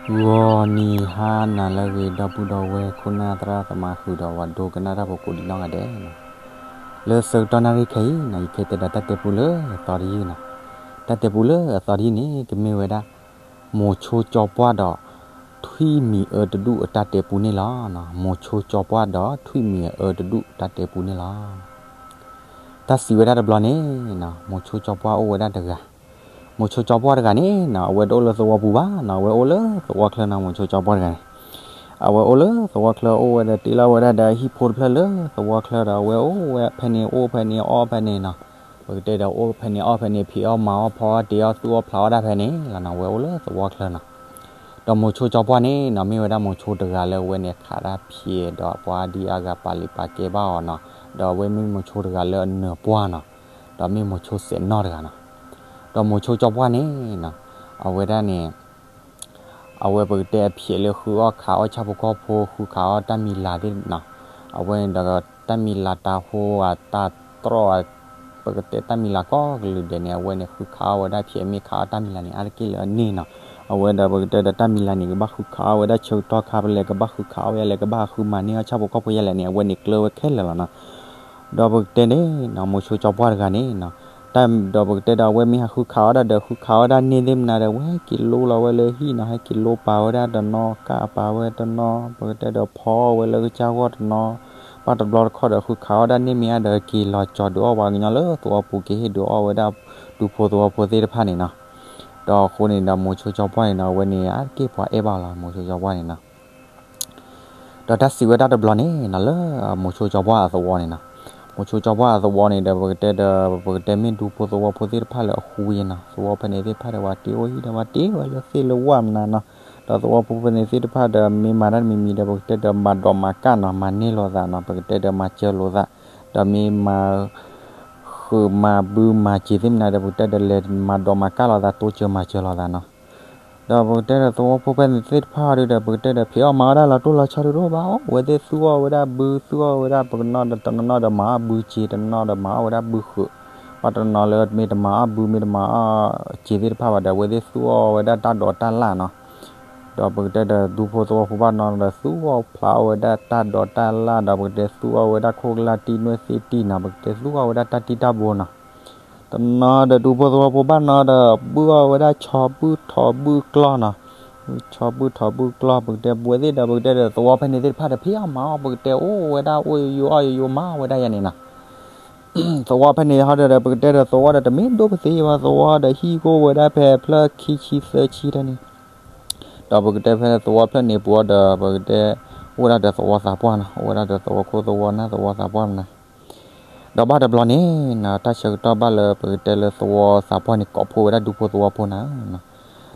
ဂီၤနံၤဟါနၤလၢအဂ့ၤ ဒီပုၢ်ဒီဝဲၢ်ခိၣ်နၢ်သရၣ်သမါဃုာ်ဒီးပှၤဒိကနၣ်တၢ်ဖိကိးဒံနီၢ်ဂၤဒဲးနီၤ, လၢဆၢကတီၢ်နၣ်ရံၣ်ခဲအံၤနီၤ ယကတဲဒီးတၢ်တဲပူလၢအသီတယုၢ်နီၤ, တၢ်တဲပူလၢအသီတယုၢ်န့ၣ် ကမ့ၢ်ဝဲဒၣ် မိၤဆိကၠီပှၢ်ဒီး ထွံၣ်မံၤအၢတဒူၣ်အတၢ်တဲပူန့ၣ်လီၤ. မိၤဆိကၠီပှၢ်ဒီးထွံၣ်မံၤအၢတဒူၣ်တၢ်တဲပူန့ၣ်လီၤ. တၢ်စံးဝဲဒၣ်တဘျီန့ၣ်နီၤ မိၤဆိကၠီပှၢ်အိၣ်ဝဲဒၣ်တဂၤ, မိၤဆိကၠီပှၢ်တဂၤန့ၣ်နီၤ အဝဲတအိၣ်လၢသဝီပူၤဘၣ်နီၤ အဝဲအိၣ်လၢသဝီချၢနီၤ မိၤဆိကၠီပှၢ်တဂၤန့ၣ် အဝဲအိၣ်လၢသဝီချၢအိၣ်ဝဲဒီးတ့လီၤဝဲဒၣ်ဒီးဟံၣ်ဖိတဖျၢၣ်လၢသဝီချၢဒီး အဝဲအိၣ်ဝဲဖဲန့ၣ်အိၣ်ဖဲန့ၣ်အီၣ်ဖဲန့ၣ်နီၤ, ပကတဲဒီးအိၣ်ဖဲန့ၣ်အီၣ်ဖဲန့ၣ် ဖံးအီၣ်မၤအီၣ်ဖီအီၣ်တ့အီၣ်သူၣ်အီၣ်ဖျးအီၣ်ဒၣ်ဖဲန့ၣ်လီၤနီၤ အဝဲအိၣ်လၢသဝီချၢနီၤ. ဒီးမိၤဆိကၠီပှၢ်န့ၣ်နီၤ မ့ၢ်ဝဲဒၣ်မိၤဆိတဂၤလၢအဝဲန့ၣ် ခးတၢ်ဖျဲးဒီးပှၤဒ်အါဂၤပာ်လံာ်ပာ်ကဲဘၣ်အီၤနီၤ, ဒီးအဝဲမ့ၢ်မိၤဆိတဂၤလၢအနၢၤပှၢ်နီၤ, ဒီးမ့ၢ်မိၤဆိစဲးနီၣ်တဂၤနီၤ. ဒီးမိၤဆိကၠီပှၢ်န့ၣ်နီၤ အဝဲဒၣ်န့ၣ် အဝဲပကတဲအဖျဲးလၢဃုအီၣ်ခးအီၣ်ဆၣ်ဖိကီၢ်ဖိ ဃုခးအီၣ်တၢ်မံၤလၤသ့ၣ်နီၤ, အဝဲန့ၣ်ဒီးတၢ်မံၤလၤတၢ်ဟိအတၢ်တြီၣ် ပကတဲတၢ်မံၤလၤကိးကလုာ်ဒဲးန့ၣ် အဝဲန့ၣ်ဃုခးအီၣ်ဝဲဒၣ်ဖျဲးမ့ၢ်ခးအီၣ်တၢ်မံၤလၤန့ၣ် အါတက့ၢ်လၢအန့ၢ်နီၤ, အဝဲဒီးပကတဲဒီးတၢ်မံၤလၤန့ၣ် ကဘၣ်ဃုခးအီၣ်ဝဲဒၣ်ဆၢကတီၢ်ခါဖဲလဲၣ် ကဘၣ်ဃုခးအီၣ်ဝဲလဲၣ် ကဘၣ်ဃုမၤန့ၢ်အီၣ်ဆၣ်ဖိကီၢ်ဖိယဲလဲၣ်န့ၣ် အဝဲန့ၣ်ကျၢၤဝဲခဲလၢာ်လီၤနီၤ. ဒီးပကတဲန့ၣ်နီၤ မိၤဆိကၠီပှၢ်တဂၤန့ၣ်နီၤ, ဒီးပကတဲဒီးအဝဲမ့ၢ်ဟးဃုခးအီၣ်ဒၣ်ဒီး ဃုခးအီၣ်ဒၣ်န့ၢ်သ့ၣ်မနုၤဒီး ဝဲဟဲက့ၤလိလီၤဝဲလၢဟံၣ်နီၤ, ဟဲက့ၤလိပာ်ဝဲဒၣ်တနီၤ ကၣ်ပာ်ဝဲတနီၤ ပကတဲဒီးဖီအီၣ်ဝဲလၢကစၢ်ဂီၢ်တနီၤ, ဘၣ်တဘျီတခီၣ်ဒီးဃုခးအီၣ်ဒၣ်န့ၢ်မ့ၢ်အါဒီး က့ၤလီၤကၠီၤဒုးအီၣ်ပှၤကညီလၢသဝီပူၤ က့ၤဟ့ၣ်ဒုးအီၣ်ဝဲဒၣ်ဒူဖိသဝီဖိသ့ၣ်တဖၣ်န့ၣ်နီၤ. ဒီးအဃိန့ၣ်ဒီးမိၤဆိကၠီပှၢ်န့ၣ်နီၤ အဝဲန့ၣ် အါတက့ၢ်ပှၤအဲၣ်ဘၣ်လီၤ မိၤဆိကၠီပှၢ်န့ၣ်နီၤ. ဒီးတၢ်စံးဝဲဒၣ်တဘျီန့ၣ်နီၤ လၢမိၤဆိကၠီပှၢ်အသဝီန့ၣ်နီၤ, မိၤဆိကၠီပှၢ်အသဝီန့ၣ်ဒီး ပကတဲဒီး ပကတဲမ့ၢ်ဒူဖိသဝီဖိသ့ၣ်တဖၣ်လၢအဃူယဲနီၤ, သဝီဖဲန့ၣ်သ့ၣ်တဖၣ်ဒီး ပှၤတ့အိၣ်ဟံၣ်ဒီး ပှၤတ့ဝဲလၢသ့ၣ်လၢဝၣ်မနုၤနီၤ, ဒီးသဝီဖိဖဲန့ၣ်သ့ၣ်တဖၣ်ဒီး မ့ၢ်မၤတၢ်တမံၤမံၤဒီး ပကတဲဒီးမၤဒိးမၤကၣ်နီၤ, မၤန့ၢ်လိာ်သးနီၤ, ပကတဲဒီးမၤစၢၤလိာ်သး, ဒီးမ့ၢ်မၤ ဃုမၤဘုမၤစ့ၤသ့ၣ်မနုၤဒီး ပကတဲဒီးလဲၤမၤဒိးမၤကၣ်လိာ်သး တိစၢၤမၤစၢၤလိာ်သးနီၤ. ဒီးပကတဲဒီးသဝီဖိဖဲန့ၣ်သ့ၣ်တဖၣ်ဒီး ပကတဲဒီးဖံးအီၣ်မၤအီၣ်ဒၣ်လီၤတိၢ်လီၤဆီဒုးတအိၣ်ဘၣ်, အဝဲသ့ၣ်သူၣ်အီၣ်ဝဲဒၣ်ဘု သူၣ်အီၣ်ဝဲဒၣ်ပကနီၣ်ဒီး တနီၤနီၤဒီးမၤအီၣ်ဘုစ့ၤ, တနီၤဒီးမၤအီၣ်ဝဲဒၣ်ဘုဃုး, ပှၤတနီၤလၢမ့ၢ်တမၤအီၣ်ဘု မ့ၢ်တမၤအီၣ်စ့ၤသ့ၣ်တဖၣ်ဘၣ်ဒီး အဝဲသ့ၣ်သူၣ်အီၣ်ဝဲဒၣ်တၢ်ဒိးတၢ်လၣ်နီၤ. ဒီးပကတဲဒီးဒူဖိသဝီဖိဘၣ်နီၤဒီး သူၣ်အီၣ်ဖျးအီၣ်ဝဲဒၣ်တၢ်ဒိးတၢ်လၣ်ဒီး ပကတဲသူၣ်အီၣ်ဝဲဒၣ်ခိၣ်ကလၢ်တံၢ်နွဲၣ်သ့ၣ်တံၢ်နီၤ, ပကတဲသူၣ်အီၣ်ဝဲဒၣ်တၢ်တံၢ်တၢ်ဘိနီၤ. တနီၤဒီးဒူဖိသဝီဖိဘၣ်နီၤဒီး ဘုၣ်အီၣ်ဝဲဒၣ်ဆီဘုၣ်ထိးဘုၣ်ကျီၢ်နီၤ, ဆီဘုၣ်ထိးဘုၣ်ကျီၢ် ပကတဲပဝဲသ့ၣ်ဒီး ပကတဲဒီးသဝီဖဲန့ၣ်သ့ၣ်တဖၣ်ဒီး ဖံးအီၣ်မၤအီၣ် ပကတဲအိၣ်ဝဲဒၣ်အိၣ်ယိယိအီၣ်ယိယိမၤဝဲဒၣ်ယဲန့ၣ်နီၤ. သဝီဖဲန့ၣ်ဟီဒီး ပကတဲဒီးသဝီဒီးတမ့ၢ်ဒိၣ်ပသ့ဘၣ်, သဝီဒီးဟံၣ်ကအိၣ်ဝဲဒၣ်ဖဲဖျၢၣ်ခံဆံသၢဆံတၢ်န့ၣ်, ဒီးပကတဲဖဲသဝီဖျၢၣ်န့ၣ်ပူၤအီၤဒီး ပကတဲ အိၣ်ဝဲဒၣ်ဒီးသဝီသးပှၢ်နီၤ, အိၣ်ဝဲဒၣ်ဒီးသဝီခိၣ်သဝီနၢ်သဝီသးပှၢ်မနၤ. ဒီးဘၣ်တဘျီန့ၣ်နီၤ တၢ်ဆၢကတီၢ်ဘၣ်လၢပကတဲလၢသဝီသးပှၢ်န့ၣ် ကိးဖှိၣ်ဝဲဒၣ်ဒူဖိသဝီဖိနၤ,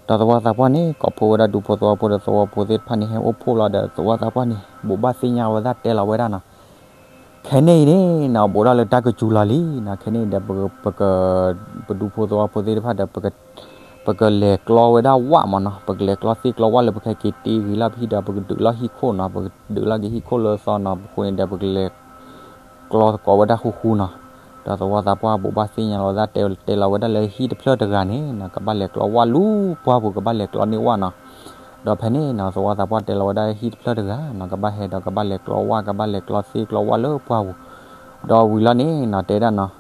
ဒီးသဝီသးပှၢ်န့ၣ် ကိးဖှိၣ်ဝဲဒၣ်ဒူဖိသဝီဖိဒီးသဝီဖိသ့ၣ်တဖၣ်န့ၣ် ဟဲအိၣ်ဖှိၣ်လီၤဒီးသဝီသးပှၢ်န့ၣ် ဘိးဘၣ်သ့ၣ်ညါဝဲဒၣ်တဲလီၤဝဲဒၣ်နီၤ, ခဲန့ၣ်အံၤန့ၣ်နီၤ ဘူးထီၣ်လၢတၢ်ကစူၤလီၤလံနီၤ, ခဲန့ၣ်အံၤဒီး ပဒူဖိသဝီဖိသ့ၣ်တဖၣ်ဒီး ပကလဲၤကျီဝဲဒၣ်ဝၣ်မးနီၤ, ပကလဲၤကျီသ့ၣ်ကျီဝၣ်လၢပကဟဲက့ၤတ့ဂ့ၤလီၤပဟံၣ်ဒီး ပကဒုးလီၤဟံၣ်ခိၣ်နီၤ, ပကဒုးလီၤက့ၤဟံၣ်ခိၣ်လၢသီနီၤ, ပဃိန့ၣ်ဒီး ပကလဲၤကျီသကိးဝဲဒၣ်ဃူဃူနီၤ. ဒီးသဝီသးပှၢ်ဘိးဘၣ်သ့ၣ်ညါလီၤဝဲဒၣ် တဲလီၤဝဲဒၣ်လၢဟံၣ်တဖျၢၣ်တဂၤန့ၣ်နီၤ ကဘၣ်လဲၤကျီဝၣ်လၢပှၢ်ပူၤ ကဘၣ်လဲၤကျီန့ၢ်ဝၣ်နီၤ. ဒီးဖဲန့ၣ်နီၤ သဝီသးပှၢ်တဲလီၤဝဲဒၣ်ဟံၣ်တဖျၢၣ်တဂၤနီၤ ကဘၣ်ဟဲဒီးကဘၣ်လဲၤကျီဝၣ် ကဘၣ်လဲၤကျီသ့ၣ်ကျီဝၣ်လၢပှၢ်ပူၤ, ဒီးဝံၤလီၤန့ၣ်နီၤ တဲဒၣ်နီၤ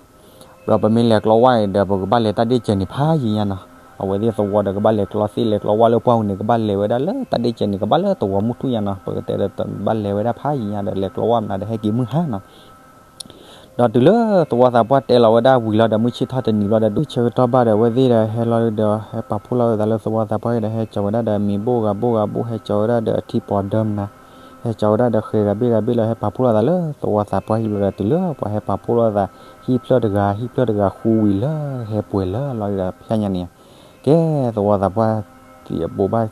ဒီးပမ့ၢ်လဲၤကျီဝၣ်အံၤဒီး ပကဘၣ်လဲၤတၢ်ဒ့ၣ်စၢၤန့ၣ်ဖးယံၤညါနီၤ, အဝဲသ့ၣ်သဝီဒီးကဘၣ်လဲၤကျီသ့ၣ်လဲၤကျီဝၣ်လၢပှၢ်ပူၤန့ၣ် ကဘၣ်လဲၤဝဲဒၣ်လၢတၢ်ဒ့ၣ်စၢၤန့ၣ် ကဘၣ်လၢသဝီမုၢ်ထူၣ်ညါနီၤ, ပကတဲဒီးဘၣ်လဲၤဝဲဒၣ်ဖးယံၤညါဒီး လဲၤကျီဝၣ်မနုၤဒီးဟဲက့ၤမုၢ်ဟါနီၤ. ဒီးတုၤလၢသဝီသးပှၢ်တဲလီၤဝဲဒၣ်ဝံၤလီၤဒီး မုၢ်ဆ့ၣ်ထီၣ်တနံၤဘျီဒီး ဒူၣ်ဆၢကတီၢ်ဘၣ်ဒီး အဝဲသ့ၣ်ဒီးဟဲလီၤဒီး ဟဲပာ်ဖှိၣ်လီၤဝဲသးလၢသဝီသးပှၢ်ဒီး ဟဲကၠီၤဝဲဒၣ်ဒီးမ့ၤဘိၣ်ဂၤဘိၣ်ဂၤဘိၣ် ဟဲကၠီၤဝဲဒၣ်ဒီးအထံပီၤဒၢမနၤ, ဟဲကၠီၤဝဲဒၣ်ဒီးဃဲၤဂၤဘ့ၣ်ဂၤဘ့ၣ်လီၤ ဟဲပာ်ဖှိၣ်လီၤသးလၢသဝီသးပှၢ်ဟံၣ်ဘျီဒီး တုၤလၢပှၤဟဲပာ်ဖှိၣ်လီၤသး ဟံၣ်ဖျၢၣ်တဂၤ ဟံၣ်ဖျၢၣ်တဂၤဃူဝံၤလၢဟဲပှဲၤလၢလီၤဒီး ဖဲညါန့ၣ် ကဲသဝီသးပှၢ် ဘိးဘၣ်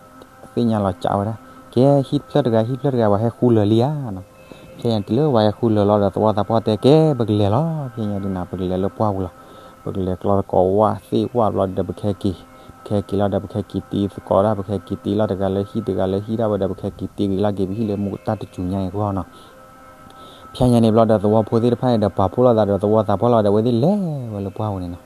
သ့ၣ်ညါလီၤကးဝဲဒၣ် ကဲဟံၣ်ဖျၢၣ်တဂၤ ဟံၣ်ဖျၢၣ်တဂၤ ပှၤဟဲဃူလၢာ်လံဧါနီၤ. ဖဲညါတုၤလၢပှၤဟဲဃူလၢာ်လီၤဒီး သဝီသးပှၢ်တဲ ကဲပကလဲၤလီၤ ဖဲညါဒ်နီၤ ပကလဲၤလၢပှၢ်ပူၤလီၤ. ပကလဲၤကျီသကိးဝၣ်သ့ၣ်ဝၣ်ဘျီဒီး ပကဟဲက့ၤ, ပကဟဲက့ၤလီၤဒီး ပကဟဲက့ၤတ့သကိးဒၣ် ပကဟဲက့ၤတ့လီၤတဂၤလၢဟံၣ်တဂၤလၢဟံၣ်ဒၣ်ဝဲဒီး ပကဟဲက့ၤတ့ဂ့ၤလီၤက့ၤပဟံၣ်လၢမူတၢ်တစူၤညါအံၤအဂီၢ်နီၤ. ဖဲညါန့ၣ်ဘျီဒီး သဝီဖိသ့ၣ်တဖၣ်န့ၣ်ဒီး ပာ်ဖှိၣ်လိာ်သးဒီးသဝီသးပှၢ်လီၤဒီး အဝဲသ့ၣ်လဲၤဝဲလၢပှၢ်ပူၤန့ၣ်နီၤ.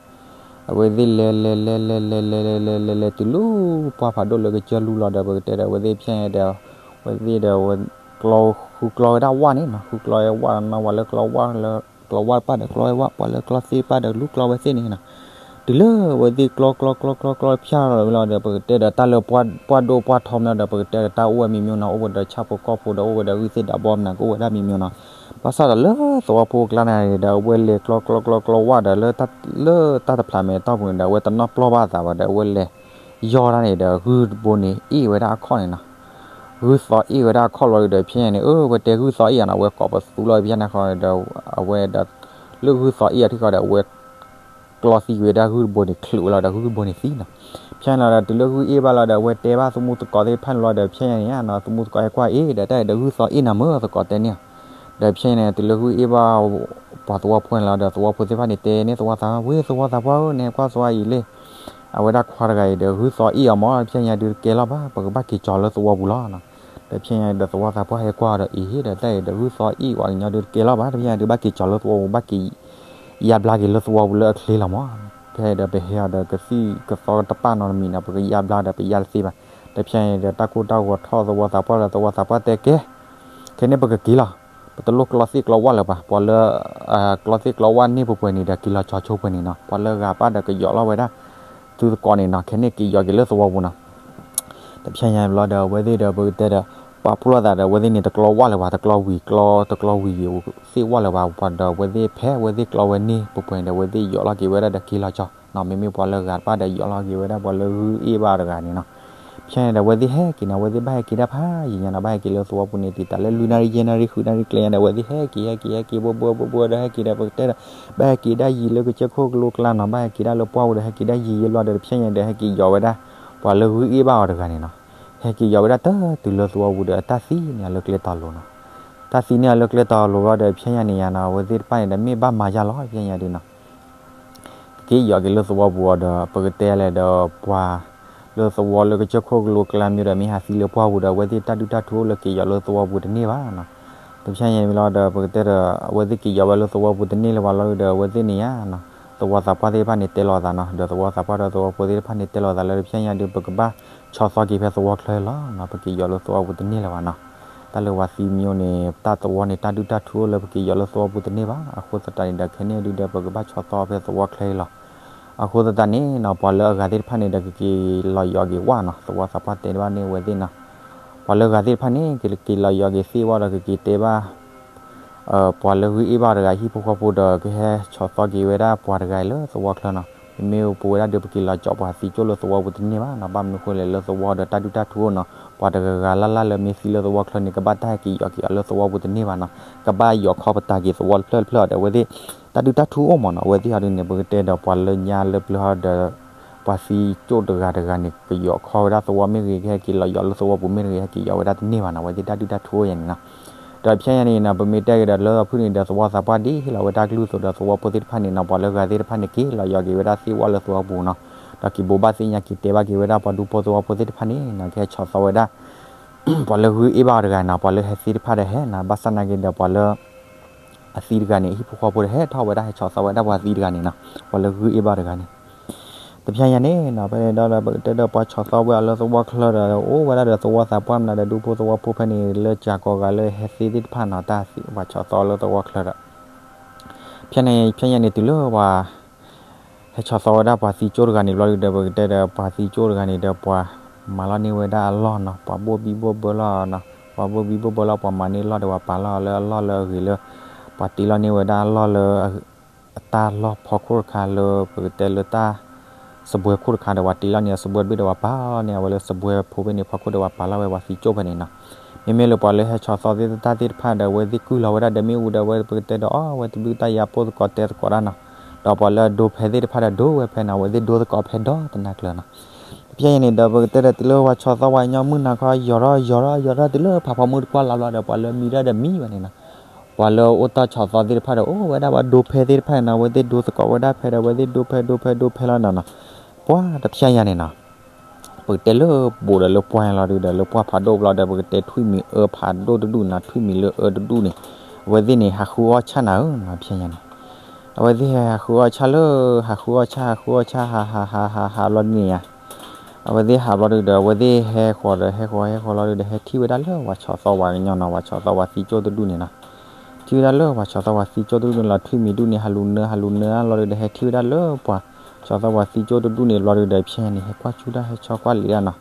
အဝဲသ့ၣ်လဲၤလဲၤလဲၤလဲၤလဲၤလဲၤလဲၤလဲၤလဲၤလဲၤတုၤလၢ ပှၢ်ဖးဒိၣ်လၢကစၢၢ်လူလီၤဒီး ပကတဲဒီး အဝဲသ့ၣ်ဖဲညါဒီး အဝဲသ့ၣ်ဒီး ဝဲ ကျီ ဃုကျီဝဲဒၣ်ဝၣ်န့ၣ်နီၤ, ဃုကျီဝဲဝၣ်နီၤ, ပှၤလၢကျီဝၣ်လၢ ကျီဝၣ်တဖၣ်ဒီးကျီဝဲဝၣ်, ပှၤလၢကျီသ့ၣ်တဖၣ်ဒီးလူၤကျီဝဲသ့ၣ်န့ၣ်နီၤ. တုၤလၢအဝဲသ့ၣ်ကျီကျီကျီကျီကျီဖၠၣ်လီၤဝဲလီၤဒီး ပကတဲဒီး တၢ်လၢပှၢ်ဒိၣ်ပှၢ်ထီမနီၤဒီး ပကတဲဒီး တၢ်အိၣ်ဝဲမံၤမံၤနီၤ, အိၣ်ဝဲဒီးဆၣ်ဖိကီၢ်ဖိဒီး အိၣ်ဝဲဒီးဂုၢ်သ့ၣ်ဒးဘီမနၤ ကအိၣ်ဝဲဒၣ်မံၤမံၤနီၤ. ဘၣ်ဆၣ်ဒီးလၢသဝီဖိအကျါန့ၣ်ဒီး အဝဲလဲၤကျီကျီကျီကျီဝၣ်ဒီး လၢတၢ် လၢတၢ်တဖျးမဲာ်တီၢ်ပူၤန့ၣ်ဒီး အဝဲတနီၣ်ပျီၢ်ဘၣ်အသးဘၣ်ဒီး အဝဲလဲၤ ယီၢ်တၢ်န့ၣ်ဒီး ဂုၢ်တဘိန့ၣ် အ့ၣ်ဝဲဒၣ်အခီၣ်န့ၣ်နီၤ. ဂုၢ်သီအ့ၣ်ဝဲဒၣ်အခီၣ်လီၤဒီး ဖဲညါန့ၣ် အဝဲတဲဂုၢ်သီအ့ၣ်အီၤနီၤ, အဝဲကိးပသူလီၤဖဲညါန့ၣ်ဃီဒီး အဝဲဒီး လၢဂုၢ်သီအ့ၣ်အီၤထံဃီဒီး အဝဲ ကျီသံကွံာ်ဝဲဒၣ်ဂုၢ်တဘိန့ၣ် ချုးဝဲလီၤဒီး ဂုၢ်တဘိန့ၣ်သံနီၤ. ဖဲညါလီၤဒီး တုၤလၢဂုၢ်အ့ၣ်ဘၣ်လီၤဒီး အဝဲတဲဘၣ်သမူသကိးသ့ၣ်တဖၣ်န့ၣ်လီၤဒီး ဖဲညါန့ၣ်နီၤ သမူသကိးဟဲကွၢ်အ့ၣ်ဒီး တၢ်အံၤဒီးဂုၢ်သီအ့ၣ်နီၤ မၢသကိးတဲန့ၣ်. ဒီးဖဲညါန့ၣ် တုၤလၢဂုၢ်အ့ၣ်ဘၣ် ပှၤသဝီဖိန့ၣ်လီၤဒီး သဝီဖိသ့ၣ်တဖၣ်န့ၣ် တဲန့ၢ်သဝီသးပှၢ်, ဝ့ၢ်သဝီသးပှၢ်ဧၢ, နဟဲကွၢ်သဝီအံၤလံ. အဝဲဒၣ်ခွါတဂၤအံၤဒီး ဂုၢ်သီအ့ၣ်အီၤမၢ, ဖဲညါဒုးတကဲလီၤဘၣ်, ပကဘၣ်က့ၤကၠီၤလၢသဝီပူၤလီၤနီၤ. ဒီးဖဲညါဒီး သဝီသးပှၢ်ဟဲကွၢ်ဒီး အ့ၣ်ဒီး တၢ်အံၤဒီး ဂုၢ်သီအ့ၣ်ဝဲကညီဒုးတကဲလီၤဘၣ်, တဖဲညါဒုးဘၣ်က့ၤကၠီၤလၢသဝီပူၤ ဘၣ်က့ၤ ယါဘျါက့ၤလၢသဝီပူၤလၢအချ့လီၤမၢ. ဖဲဒီးပဟဲအီၤဒီး ကသံၣ်ကသီတပာ်နီတမံၤနီၤ, ပကယါဘျါဒီးပယါတသ့ဘၣ်. ဒီးဖဲညါဒီး တၢ်ကိၢ်တၢ်ဂီၤထီၣ်သဝီသးပှၢ်ဒီး သဝီသးပှၢ်တဲကဲ ခဲန့ၣ်ပကက့ၤလီၤ. ပတလိၣ်ကျီသ့ၣ်ကျီဝၣ်လၢၤဘၣ်, ပှၤလၢ ကျီသ့ၣ်ကျီဝၣ်န့ၢ်ပှဲၤပှဲၤန့ၣ်ဒီး က့ၤလီၤကၠီၤဆိပှဲၤန့ၣ်နီၤ. ပှၤလၢဂၤဘၣ်ဒီးကယီၤလီၤဝဲဒၣ် သုသကိးန့ၣ်နီၤ, ခဲန့ၣ်က့ၤယီၤက့ၤလၢသဝီပူၤနီၤ. ဒီးဖဲညါဘျီဒီး အဝဲသ့ၣ်ဒီး ပကတဲဒီး ပာ်ဖှိၣ်လိာ်သးဒီး အဝဲသ့ၣ်န့ၣ် တကျီဝၣ်လၢၤဘၣ်, တကျီဝံၤကျီ တကျီဝံၤသ့ၣ်ဝၣ်လၢၤဘၣ်. ပှၤဒီးအဝဲသ့ၣ်ဖဲ အဝဲသ့ၣ်ကျီဝဲန့ၢ်ပှဲၤပှဲၤန့ၣ်ဒီး အဝဲသ့ၣ်ယီၤလီၤက့ၤဝဲဒၣ်ဒီးက့ၤလီၤကၠီၤနီၤ. မ့မ့ၢ်ပှၤလၢဂၤတဖၣ်ဒီး ယီၤလီၤက့ၤဝဲဒၣ် ပှၤလၢဂုၢ်အ့ၣ်ဘၣ်တဂၤန့ၣ်နီၤ. ဖဲညါဒီး အဝဲသ့ၣ်ဟဲက့ၤနီၤ, အဝဲသ့ၣ်ဘၣ်ဟဲက့ၤဒၣ်ဖးယံာ်ညါနီၤ, ဘၣ်ဟဲက့ၤလၢသဝီပူၤန့ၣ် တံာ်တာ်လၢလွံၢ်နၣ်ရံၣ် ယဲၢ်နၣ်ရံၣ် ဃုနၣ်ရံၣ်ကျဲညါဒီး အဝဲသ့ၣ်ဟဲက့ၤ ဟဲက့ၤ ဟဲက့ၤ ဘှီဘှီဘှီဘှီဒီး ဟဲက့ၤဒီး ပကတဲဒီး ဘၣ်ဟဲက့ၤဒၣ်ယံာ်လၢကစၢၢ်ခိၣ်ကလိကျါနီၤ, ဘၣ်ဟဲက့ၤဒၣ်လၢပှၢ်ပူၤဒီး ဟဲက့ၤဒၣ်ယံာ်ယဲၢ်လီၤဒီး ဖဲညါဒီး ဟဲက့ၤယီၤဝဲဒၣ် ပှၤလၢဂုၢ်အ့ၣ်ဘၣ်အီၤတဂၤန့ၣ်နီၤ. ဟဲက့ၤယီၤဝဲဒၣ်တၢ်တုၤလၢသဝီပူၤဒီး တၢ်သံန့ၢ်အီၤလၢကျဲတီၤလိၤနီၤ. တၢ်သံန့ၢ်အီၤလၢကျဲတီၤလိၤဘျီဒီး ဖဲညါန့ၣ်ယါနီၤ, အဝဲသ့ၣ်တဖၣ်န့ၣ်ဒီး မ့ၢ်ဘၣ်မၤယါလီၤ ဖဲညါဒုးနီၤ. ကက့ၤယီၤက့ၤလၢသဝီပူၤအီၤဒီး ပကတဲလဲၣ်ဒီး ပှၤလၢသဝီလၢကစၢၢ်ခိၣ်ကလိကျါမ့ၢ်ဒီး မ့ၢ်ဟးသံလၢပှၢ်ပူၤဒီး အဝဲသ့ၣ်တၢ်ဒုၣ်တၢ်ထူအိၣ်လၢက့ၤယီၤလၢသဝီပူၤတန့ၢ်ဘၣ်နီၤ. ဒီးဖဲညါမ့ၢ်လီၤဒီး ပကတဲဒီး အဝဲသ့ၣ်က့ၤယီၤဝဲလၢသဝီပူၤတန့ၢ်လၢၤဘၣ်လီၤဒီး အဝဲသ့ၣ်န့ၣ်ယါနီၤ, သဝီသးပှၢ်သ့ၣ်တဖၣ်န့ၣ်တဲလိာ်သးနီၤ, ဒီးသဝီသးပှၢ်ဒီးသဝီဖိသ့ၣ်တဖၣ်န့ၣ်တဲလိာ်သးလၢ ဖဲညါဒုး ပကဘၣ်ဆီၣ်သီက့ၤဖဲသဝီချၢလီၤနီၤ, ပက့ၤယီၤလၢသဝီပူၤတန့ၢ်လၢၤဘၣ်နီၤ. တၢ်လၢပှၤသံမ့ၢ်အိၣ်န့ၣ် တၢ်သဝီန့ၣ် တၢ်ဒုၣ်တၢ်ထူအိၣ်လၢပက့ၤယီၤလၢသဝီပူၤတန့ၢ်ဘၣ်. အဃိသတးန့ၣ်ဒီး ခဲန့ၣ်ဒုးဒီး ပကဘၣ်ဆီၣ်သီဖဲသဝီချၢအံၤလီၤ. အဃိသတးန့ၣ်နီၤ ပှၤလၢအဂၤသ့ၣ်တဖၣ်န့ၣ်ဒီး ကက့ၤလီၤယီၤက့ၤဝၣ်နီၤ, သဝီသးပှၢ်တဲဘၣ်န့ၢ်အဝဲသ့ၣ်နီၤ. ပှၤလၢဂၤသ့ၣ်တဖၣ်န့ၣ် ကက့ၤလီၤယီၤက့ၤသ့ၣ်ဝၣ်ဒီး ကက့ၤတဲဘၣ် ပှၤလၢဂုၢ်အ့ၣ်ဘၣ်တဂၤဟံၣ်ဖိဃီဖိဒီး ကဟဲဆီၣ်သီက့ၤဝဲဒၣ်ပှၤတဂၤအံၤလၢသဝီချၢနီၤ. မ့မ့ၢ်ပဝဲဒၣ်ဒီး ပက့ၤလီၤကၠီၤပှၤသံကၠိၣ်လၢသဝီပူၤတန့ၢ်ဘၣ်နီၤ. ဘၣ်မနုၤဃိလဲၣ် လၢသဝီဒီးတၢ်ဒုၣ်တၢ်ထူအိၣ်နီၤ, ပှၤတဂၤဂၤလၢ်လၢ်လၢမ့ၢ်သံလၢသဝီချၢန့ၣ် ကဘၣ်တၢ်ဟဲက့ၤယီၤက့ၤအီၤလၢသဝီပူၤတန့ၢ်ဘၣ်နီၤ. ကဘၣ်ယီၤခီပတာ်က့ၤသဝီတဖျၢၣ်တဖျၢၣ်အီၤဒီး အဝဲသ့ၣ် တၢ်ဒုၣ်တၢ်ထူအိၣ်မးနီၤ. အဝဲသ့ၣ်ဟီဒုန့ၣ် ပကတဲဒီးပှၤလၢညါလၢပျၢၤဟီဒီး ပှၤသံကၠိၣ်တဂၤတဂၤန့ၣ် ကယီၤခီဝဲဒၣ်သဝီမ့ၢ်ဂ့ၤ ကဟဲက့ၤလီၤယီၤလၢသဝီပူၤမ့ၢ်ဂ့ၤ ဟဲက့ၤယီၤဝဲဒၣ်တန့ၢ်ဘၣ်နီၤ. အဝဲသ့ၣ်တၢ်ဒုၣ်တၢ်ထူအိၣ်ယါန့ၣ်နီၤ. ဒီးဖဲညါန့ၣ်နီၤ ပမ့ၢ်တဲက့ၤဒီးလၢအဖုၣ်န့ၣ်ဒီး သဝီသးပှၢ်ဒ်ဟ့ၣ်လီၤဝဲတၢ်ကလုၢ်အသိးဒီး သဝီဖိသ့ၣ်တဖၣ်န့ၣ်နီၤ ပှၤလၢဂၤသ့ၣ်တဖၣ်န့ၣ် က့ၤလီၤယီၤက့ၤဝဲဒၣ်သ့ၣ်ဝၣ်လၢသဝီပူၤနီၤ. ဒီးက့ၤဘိးဘၣ်သ့ၣ်ညါက့ၤတဲဘၣ်က့ၤဝဲဒၣ်ပှၤဒူဖိသဝီဖိသ့ၣ်တဖၣ်န့ၣ်နီၤ ကဟဲဆီၣ်သီဝဲဒၣ် ပှၤလၢဂုၢ်အ့ၣ်ဘၣ်တဂၤနီၤ, ပှၤလၢဟဲသ့ၣ်တဖၣ်ဒီးဟဲနီၤ, ဘၣ်ဆၣ်နာ်က့ဒီးပှၤလၢ အသံတဂၤန့ၣ် ဟံၣ်ဖိဃီဖိဒီးဟဲထီၣ်ဝဲဒၣ် ဟဲဆီၣ်သီဝဲဒၣ်ပှၤသံတဂၤန့ၣ်နီၤ, ပှၤလၢဂုၢ်အ့ၣ်ဘၣ်တဂၤန့ၣ်. တဖဲညါန့ၣ်နီၤ ဖဲန့ၣ်ဒီး ပကတဲဒီးပှၤဆီၣ်သီဝဲအီၤလၢသဝီချၢဒီး အိၣ်ဝဲဒၣ်ဒီးသဝီသးပှၢ်မနုၤဒီး ဒူဖိသဝီဖိဖဲန့ၣ် လၢကၠၤကီးဂၤလၢဟဲသ့သ့ၣ်တဖၣ်နီၤ, တၢ်သံပှၤဆီၣ်သီလၢသဝီချၢဒီး ဖဲန့ၣ် ဖဲညါန့ၣ်တုၤလၢပှၤ ဟဲဆီၣ်သီဝဲဒၣ်ပှၤသံကၠိၣ်တဂၤန့ၣ်ဘျီဒီး ပကတဲဒီးပှၤသံကၠိၣ်တဂၤန့ၣ်ဒီး ပှၤမၤလီၤန့ၢ်ဝဲဒၣ်အလီၢ်နီၤ, ပှၤဘိၣ်ဘံၣ်ဘိၣ်ဘၢလီၤနီၤ, ပှၤဘိၣ်ဘံၣ်ဘိၣ်ဘၢလီၤ ပှၤမၤန့ၢ်လီၢ်ဒီး ပှၤပာ်လီၤလၢအလီၢ်လၢအဂ့ၤလၢ ပှၤတ့လီၤန့ၢ်ဝဲဒၣ်အလီၢ်လၢ အတၢ်လီၢ်ဖီခိၣ်တခါလၢ ပကတဲလၢတၢ် စပွဲခိၣ်တခါဒီး ပှၤတ့လီၤန့ၢ်အစပွဲတဘ့ၣ်ဒီး ပှၤပာ်လီၤန့ၢ်အဝဲလၢစပွဲဖိဖဲန့ၣ် ဖီခိၣ်ဒီး ပှၤပာ်လီၤဝဲပှၤသံကၠိၣ်ဖဲန့ၣ်နီၤ. မ့မ့ၢ်လၢပှၤလၢဟဲဆီၣ်သီသ့ၣ်တဖၣ်သ့ၣ်တဖၣ်ဒီး အဝဲသ့ၣ်ကုၢ်လီၤဝဲဒၣ်ဒီးမ့ၣ်အူဒီး အဝဲပကတဲဒီးအီၣ်ဝဲတဘျုးတၢ်ယါပိၢ်သကိးတဲသကိးတၢ်နီၤ, ဒီးပှၤလၢအဒိဖဲသ့ၣ်တဖၣ်ဒီး ဒိဝဲဖဲနီၤ, အဝဲသ့ၣ်ဒိသကိးဖဲဒီတနၤကျၢၤနီၤ. တဖဲညါန့ၣ်ဒီး ပကတဲဒီးတုၤလၢပှၤဆီၣ်သီဝဲညီမုၢ်နၤခီ ယီၤထီၣ်ယီၤထီၣ်ယီၤထီၣ် တုၤလၢဖးဖီမုၢ်တကွၢ်လါဘျီဒီး ပှၤလၢမံတၢ်ဒီးမံဘၣ်န့ၣ်နီၤ. ပှၤလၢအိၣ်တၢ်ဆီၣ်သီသ့ၣ်တဖၣ်ဒီး အိၣ်ဝဲဒၣ်ပှၤဒိဖဲသ့ၣ်တဖၣ်န့ၣ်နီၤ, အဝဲသ့ၣ်ဒိသကိးဝဲဒၣ်ဖဲဒီး အဝဲသ့ၣ်ဒိဖဲဒိဖဲဒိဖဲလီၤနီၤနီၤ. ပှၤတဖဲညါန့ၣ်နီၤ ပကတဲလၢဘူးဒီးလၢပှၢ်လီၤဒုဒီး လၢပှၢ်ဖးဒိၣ်ဘျီဒီး ပကတဲထွံၣ်မံၤအၢဖးဒိၣ်တဒူၣ်နီၤ, ထွံၣ်မံၤလၢအၢတဒူၣ်န့ၣ် အဝဲသ့ၣ်န့ၣ် ဟးဃုအီၣ်ဆၣ်နၤဧၢနီၤ, ဖဲညါန့ၣ် အဝဲသ့ၣ်ဟဲဟးဃုအီၣ်ဆၣ်လၢ ဟးဃုအီၣ်ဆၣ် ဟးဃုအီၣ်ဆၣ် ဟးဟးဟးဟးဟးဘျီဒ်န့ၣ်ဧါ, အဝဲသ့ၣ်ဟးဘျီဒုဒီး အဝဲသ့ၣ်ဟဲဃီၤဒီး ဟဲဃီၤဟဲဃီၤလီၤဒုဒီး ဟဲထံၣ်ဝဲဒၣ်လၢပှၤဆီၣ်သီပှၤကညီနီၤ, ပှၤဆီၣ်သီပှၤသံကၠိၣ်တဒူၣ်န့ၣ်နီၤ. ထံၣ်ဝဲဒၣ်လၢပှၤဆီၣ်သီပှၤသံကၠိၣ်တဒူၣ်န့ၣ်လီၤ, ထွံၣ်မံၤတဒူၣ်န့ၣ် ဟးလူၤနၢဟးလူၤနၢလီၤဒုဒီး ဟဲထံၣ်ဝဲဒၣ်လၢပှၤဆီၣ်သီပှၤသံကၠိၣ်တဒူၣ်န့ၣ်ဘျီဒုဒီး ဖဲညါန့ၣ် ဟဲကွၢ်ဆူၣ်တၢ် ဟဲဆီကွၢ်လံၤဒၣ်နီၤ.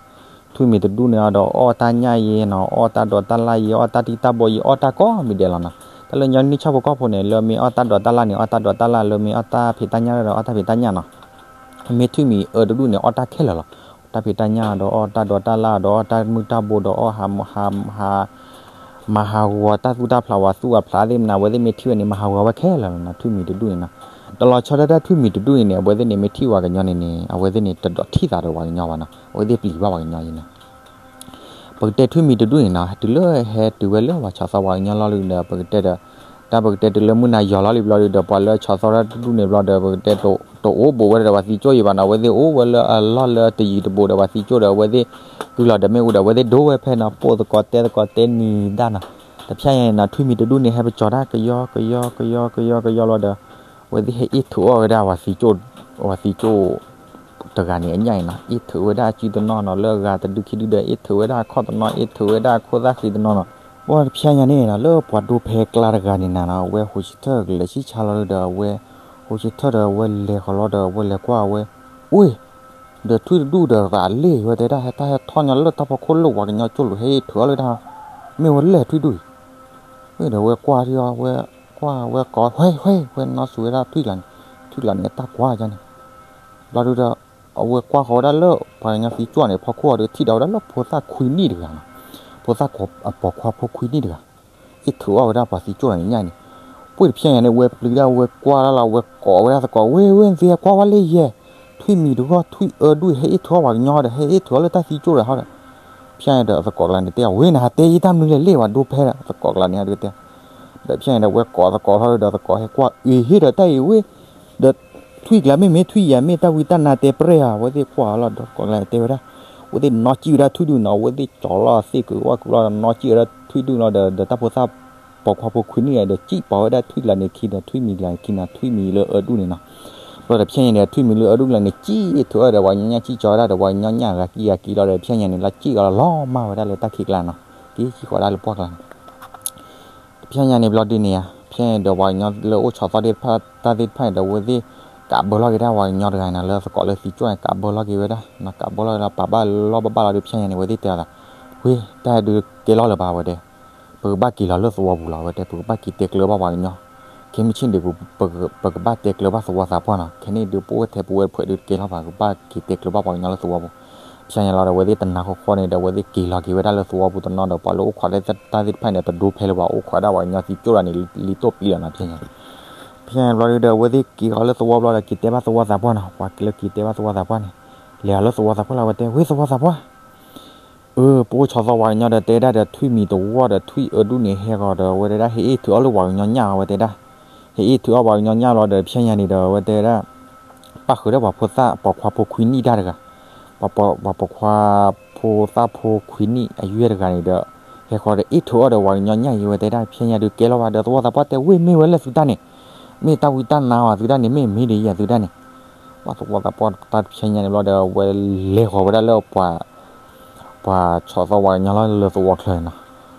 ထွံၣ်မံၤတဒူၣ်န့ၣ်ဒီး အီၣ်တၢ်ညၣ်ယဲနီၤ, အီၣ်တၢ်ဒိးတၢ်လၣ်ယဲ, အီၣ်တၢ်တံၢ်တၢ်ဘိယဲ, အီၣ်တၢ်ကိးမံၤဒဲးလီၤနီၤ. တၢ်လၢညီနုၢ်ဆၣ်ဖိကီၢ်ဖိန့ၣ် လၢမ့ၢ်အီၣ်တၢ်ဒိးတၢ်လၣ်န့ၣ် အီၣ်တၢ်ဒိးတၢ်လၣ်, လၢမ့ၢ်အီၣ်တၢ်ဖံးတၢ်ညၣ်ဒီး အီၣ်တၢ်ဖံးတၢ်ညၣ်နီၤ. မ့ၢ်ထွံၣ်မံၤအၢတဒူၣ်န့ၣ် အီၣ်တၢ်ခဲလၢာ်လီၤ. တၢ်ဖံးတၢ်ညၣ်ဒီး အီၣ်တၢ်ဒိးတၢ်လၣ်ဒီး အီၣ်တၢ်မုၢ်တၢ်ဘိဒီး အီၣ်ဟး ဟး မၤဟးဂီၤတၢ်သူၣ်တၢ်ဖျး ပှၤသူၣ်ပှၤဖျးသ့ၣ်မနုၤ အဝဲသ့ၣ်မ့ၢ်ထံၣ်ဝဲန့ၣ် မၤဟးဂီၤဝဲခဲလၢာ်လီၤနီၤ, ထွံၣ်မံၤတဒူၣ်န့ၣ်နီၤ. တလီၤဆီဒၣ်တၢ်ထွံၣ်မံၤတဒူၣ်အံၤန့ၣ် အဝဲသ့ၣ်န့ၣ် မ့ၢ်ထံၣ်ပှၤကညီန့ၣ်န့ၣ် အဝဲသ့ၣ်န့ၣ် တဒိးထံၣ်သးဒီးပှၤကညီဘၣ်နီၤ, အဝဲသ့ၣ်ပျံၤဘၣ်ပှၤကညီအံၤနီၤ. ပကတဲထွံၣ်မံၤတဒူၣ်န့ၣ်နီၤ, တုၤလၢဟဲတုၤဝဲလၢပှၤဆီၣ်သီပှၤကညီလီၤဒုဒီး ပကတဲဒီး တၢ်ပကတဲတုၤလၢမုၢ်နၤယီၤလီၤလံဘျီဒုဒီး ပှၤလၢဆီၣ်သီတၢ်တဒူၣ်န့ၣ်ဘျီဒီး ပကတဲတအိၣ်ဘူးဝဲဒီးပှၤသံကၠိၣ်အံၤဘၣ်နီၤ, အဝဲသ့ၣ်အိၣ်ဝဲလၢအလီၢ်လၢတယံၤတဘူးဒီးပှၤသံကၠိၣ်ဒီး အဝဲသ့ၣ် ကုၢ်လီၤဒီးမ့ၣ်အူဒီး အဝဲသ့ၣ်ဒိဝဲဖဲနီၤ, ပိာ်သကိးတဲသကိးတဲနံၤဒၣ်နီၤ. တဖျဲညါန့ၣ်နီၤ ထွံၣ်မံၤတဒူၣ်န့ၣ် ဟဲပကၠီၤတၢ်ကယီကယီကယီကယီကယီလီၤဒီး အဝဲသ့ၣ်ဟဲအ့ၣ်ထုးအီၣ်ဝဲဒၣ်ပှၤသံကၠိၣ် ပှၤသံကၠိၣ်တဂၤန့ၣ်အညၣ်အံၤနီၤ, အ့ၣ်ထုးဝဲဒၣ်အစုတနီၤနီၤ, လၢအဂၤတဒုခံဒုဒီး အ့ၣ်ထုးဝဲဒၣ်အခီၣ်တနီၤ, အ့ၣ်ထုးဝဲဒၣ်အခိၣ်သၣ်ဃံတနီၤနီၤ. ပှၤတဖျဲညါန့ၣ်နီၤ လၢပှၤဒိဖဲကျါတဂၤန့ၣ်နၤနီၤ, အဝဲဟိးဆံထၢၣ်ကလဲၤဆံဆါလီၤဒုဒီး အဝဲဟိးဆံထၢၣ်ဒီး အဝဲလဲၤဃီၤလီၤဒီး အဝဲလဲၤကွၢ်အဝဲ ဝ့ၢ် ဒီးထွံၣ်တဒူၣ်ဒီးသးလ့ၢ်ဝဲတဲဒၣ် ဟဲတၢ်ဟဲထီၣ်ညီလၢတၢ်ဖီခိၣ်လၢပှၤကညီကၠိၣ်လိၤ ဟဲအ့ၣ်ထုးအီၣ်လၢတၢ် မ့ၢ်ဝဲလဲၣ်ထွံၣ်ဒူၣ်အံၤ. ဝ့ၢ်ဒီးဝဲကွၢ်ထံအီၤ ဝဲကွၢ်ဝဲကိး ဝဲ ဝဲ ဝဲနီၢ်ဆူၣ်ဝဲဒၣ်ထွံၣ်ကျါန့ၣ်, ထွံၣ်ကျါန့ၣ် အတၢ်ကွၢ်ကန့ၣ် ဘျီဒုဒီး အဝဲကွၢ်ဃီၤဝဲဒၣ်လၢပှၤကညီသံကၠိၣ်န့ၣ် ဖီခိၣ်အီၤဒီး ထံၣ်ဒီးဝဲဒၣ်လၢဖိသၣ်ခွံနံၣ်တဂၤနီၤ, ဖိသၣ်အပိာ်ခွါဖိခွံနံၣ်တဂၤ အ့ၣ်ထုးအီၣ်ဝဲဒၣ်ပှၤသံကၠိၣ်န့ၣ်ညၣ်န့ၣ်. ပှၤတဖျဲညါန့ၣ် ဝဲပျံၤဒၣ်ဝဲကွၢ်ဒၣ်လီၤ ဝဲကိးဝဲဒၣ်သကိး ဝ့ၢ်ဝ့ၢ် နသုဟဲကွၢ်ဝဲလၢယဲၢ်, ထွံၣ်မံၤတဂီၢ် ထွံၣ်အၢဒူၣ် ဟဲအ့ၣ်ထုးအီၣ်ပှၤကညီဒီး ဟဲအ့ၣ်ထုးအီၣ်လၢတၢ်သံကၠိၣ်ဒီးဟီဒီး ဖျဲညါဒီးသကိးကျါန့ၣ်တဲအီၤ ဝ့ၢ် နဟးတဲယတၢ်မနုၤလဲၣ် လ့ၢ်ဝဲဒိဖဲဒီး သကိးကျါန့ၣ်ဒုတဲ. ဒီးဖျဲညါဒီးဝဲကိးသကိးထီၣ်ဒီးသကိးဟဲကွၢ်အ့ၣ် ဟ့ၣ်ဒီးတၢ်အံၤဝ့ၢ် ဒီးထွံၣ်ကျါမ့ၢ်မ့ၢ်ထွံၣ်ယၤ မ့ၢ်တၢ်ဝံတၢ်နါတဲပြဲၢ်ဧါ အဝဲသ့ၣ်ကွၢ်လီၤဒီးသကိးကျါန့ၣ်တဲဝဲဒၣ်. အဝဲသ့ၣ်နီၢ်ကံၣ်ဝဲဒၣ်ထွံၣ်ဒူၣ်နီၤ အဝဲသ့ၣ်ကၠီၤလီၤသ့ၣ်ကုၤဝဲၢ်ကုၤလီၤဒီး နီၢ်ကံၣ်ဝဲဒၣ်ထွံၣ်ဒူၣ်လီၤဒီး ဒီးတၢ်ဖိသၣ်ပိာ်ခွါဖိခွံနံၣ်ဒီး ကံၣ်ပိာ်ဝဲဒၣ်ထွံၣ်ကျါန့ၣ်ခံဒီးထွံၣ်မံၤကျါန့ၣ်ခံနီၤ ထွံၣ်မံၤလၢအၢဒူၣ်န့ၣ်နီၤ. ဘျီဒီးဖျဲညါန့ၣ် ထွံၣ်မံၤလၢအၢဒူၣ်ကျါန့ၣ် ကံၣ်ထုးအီၣ်ဒီး ပှၤကညီညၣ်စှၤကံၣ်ဂၤကံၣ်လီၤဒီး ဖျဲညါန့ၣ် လီၤကံၣ်အီၤလီၤမၢ်ဝဲဒၣ်လၢတၢ်ခံးကျါနီၤ, က့ၤကံၣ်ဃီၤဒၣ်လၢပှၢ်ကျါန့ၣ် တဖျဲညါန့ၣ်ဘျီဒုန့ၣ်ဧါ ဖျဲညါဒီးပှၤကညီလၢအိၣ်ဆီၣ်သီသ့ၣ်တဖၣ်တၢ်သ့ၣ်တဖၣ်န့ၣ်ဒီး အဝဲသ့ၣ်ကးဘၢလီၤက့ၤဒၣ်ပှၤကညီတဂၤန့ၣ် လၢသကိးလၢသံကၠိၣ်န့ၣ် ကးဘၢလီၤက့ၤဝဲဒၣ်, ကးဘၢလီၤဒီးပာ်ဘၣ်လီၢ်ဘၣ်ဘၣ်လီၤဒီး ဖျဲညါန့ၣ် အဝဲသ့ၣ်တဲအီၤသး, ဝ့ၢ် တၢ်ဟဲဒုးကဲလီၤလၢၤဘၣ်ဝဲတဲ, ပကဘၣ်က့ၤလီၤလၢသဝီပူၤလီၤဝဲတဲ, ပကဘၣ်က့ၤတဲကျၢၤဘၣ်ပှၤကညီ, ခဲမုၢ်ဆ့ၣ်န့ၣ် ပကဘၣ်တဲကျၢၤဘၣ်သဝီသးပှၢ်နီၤ, ခဲန့ၣ်ဒုးပအိၣ်ထဲပဝဲတဖုဒုးတကဲလီၤဘၣ်, ပကဘၣ်က့ၤတဲကျၢၤဘၣ်ပှၤကညီလၢသဝီပူၤ. ဖျဲညါလီၤဒီး အဝဲသ့ၣ်တနၤဃီဃီန့ၣ်ဒီး အဝဲသ့ၣ်က့ၤလီၤက့ၤဝဲဒၣ်လၢသဝီပူၤတနီၤဒီး ပှၤလၢအိၣ်ခိးတၢ်သ့ၣ်တဖၣ်န့ၣ်ဒီး တဒိဖဲလၢပှၤအိၣ်ခိးဒၣ်ပှၤကညီသံကၠိၣ်တဂၤန့ၣ် လံတိၢ်ပျံၤလီၤနီၤ ဖျဲညါ ဖဲဘျီဒုဒီး အဝဲသ့ၣ်က့ၤဃီၤလၢသဝီဘျီဒီး က့ၤတဲဘၣ်သဝီသးပှၢ်နီၤ, ပှၤက့ၤလၢက့ၤတဲဘၣ်သဝီသးပှၢ်န့ၣ်, လဲၤအီၤလၢသဝီသးပှၢ်လၢအဝဲတဲ, ဝ့ၢ်သဝီသးပှၢ်, အၢ ပအိၣ်ဆီၣ်သီပှၤကညီဒီး တဲဒၣ်ဒီးထွံၣ်မံၤတဝီၢ်ဒီးထွံၣ်အၢဒူၣ်န့ၣ် ဟဲဃီၤဒီး အဝဲတဲဒၣ် ဟဲအ့ၣ်ထုးအီၣ်လၢပှၤကညီညၣ်အဝဲတဲဒၣ်, ဟဲအ့ၣ်ထုးအီၣ်ပှၤကညီညၣ်လီၤဒီး ဖျဲညါန့ၣ်ဒီး အဝဲတဲဒၣ် ပၣ်ဃုာ်ဒီးပှၤဖိသၣ်ပိာ်ခွါဖိခွံနံၣ်တၢ်တဂၤ, ပှၤပိာ်ခွါဖိသၣ်ဖိခွံနံၣ်အယွဲၢ်တဂၤန့ၣ်ဒီး ဟဲဃီၤဒီးအ့ၣ်ထုးအီၣ်ဒီးပှၤကညီညၣ်အံၤဝဲတဲဒၣ် ဖျဲညါဒုးကဲလီၤဘၣ်ဒီး သဝီသးပှၢ်တဲ ဝ့ၢ်မ့ၢ်ဝဲလဲၣ်သုတၢ်န့ၣ်, မ့ၢ်တၢ်ဝံတၢ်နါဝဲသုတၢ်န့ၣ် မ့ၢ်မ့ၢ်ဒ်ယၤသုတၢ်န့ၣ်, ပှၤသဝီသးပှၢ်တၢ်ဖျဲညါန့ၣ်ဘျီဒီး အဝဲလဲၤဃီၤဝဲဒၣ်လၢပှၤ ပှၤဆီၣ်သီပှၤကညီလၢသဝီချၢန့ၣ်နီၤ,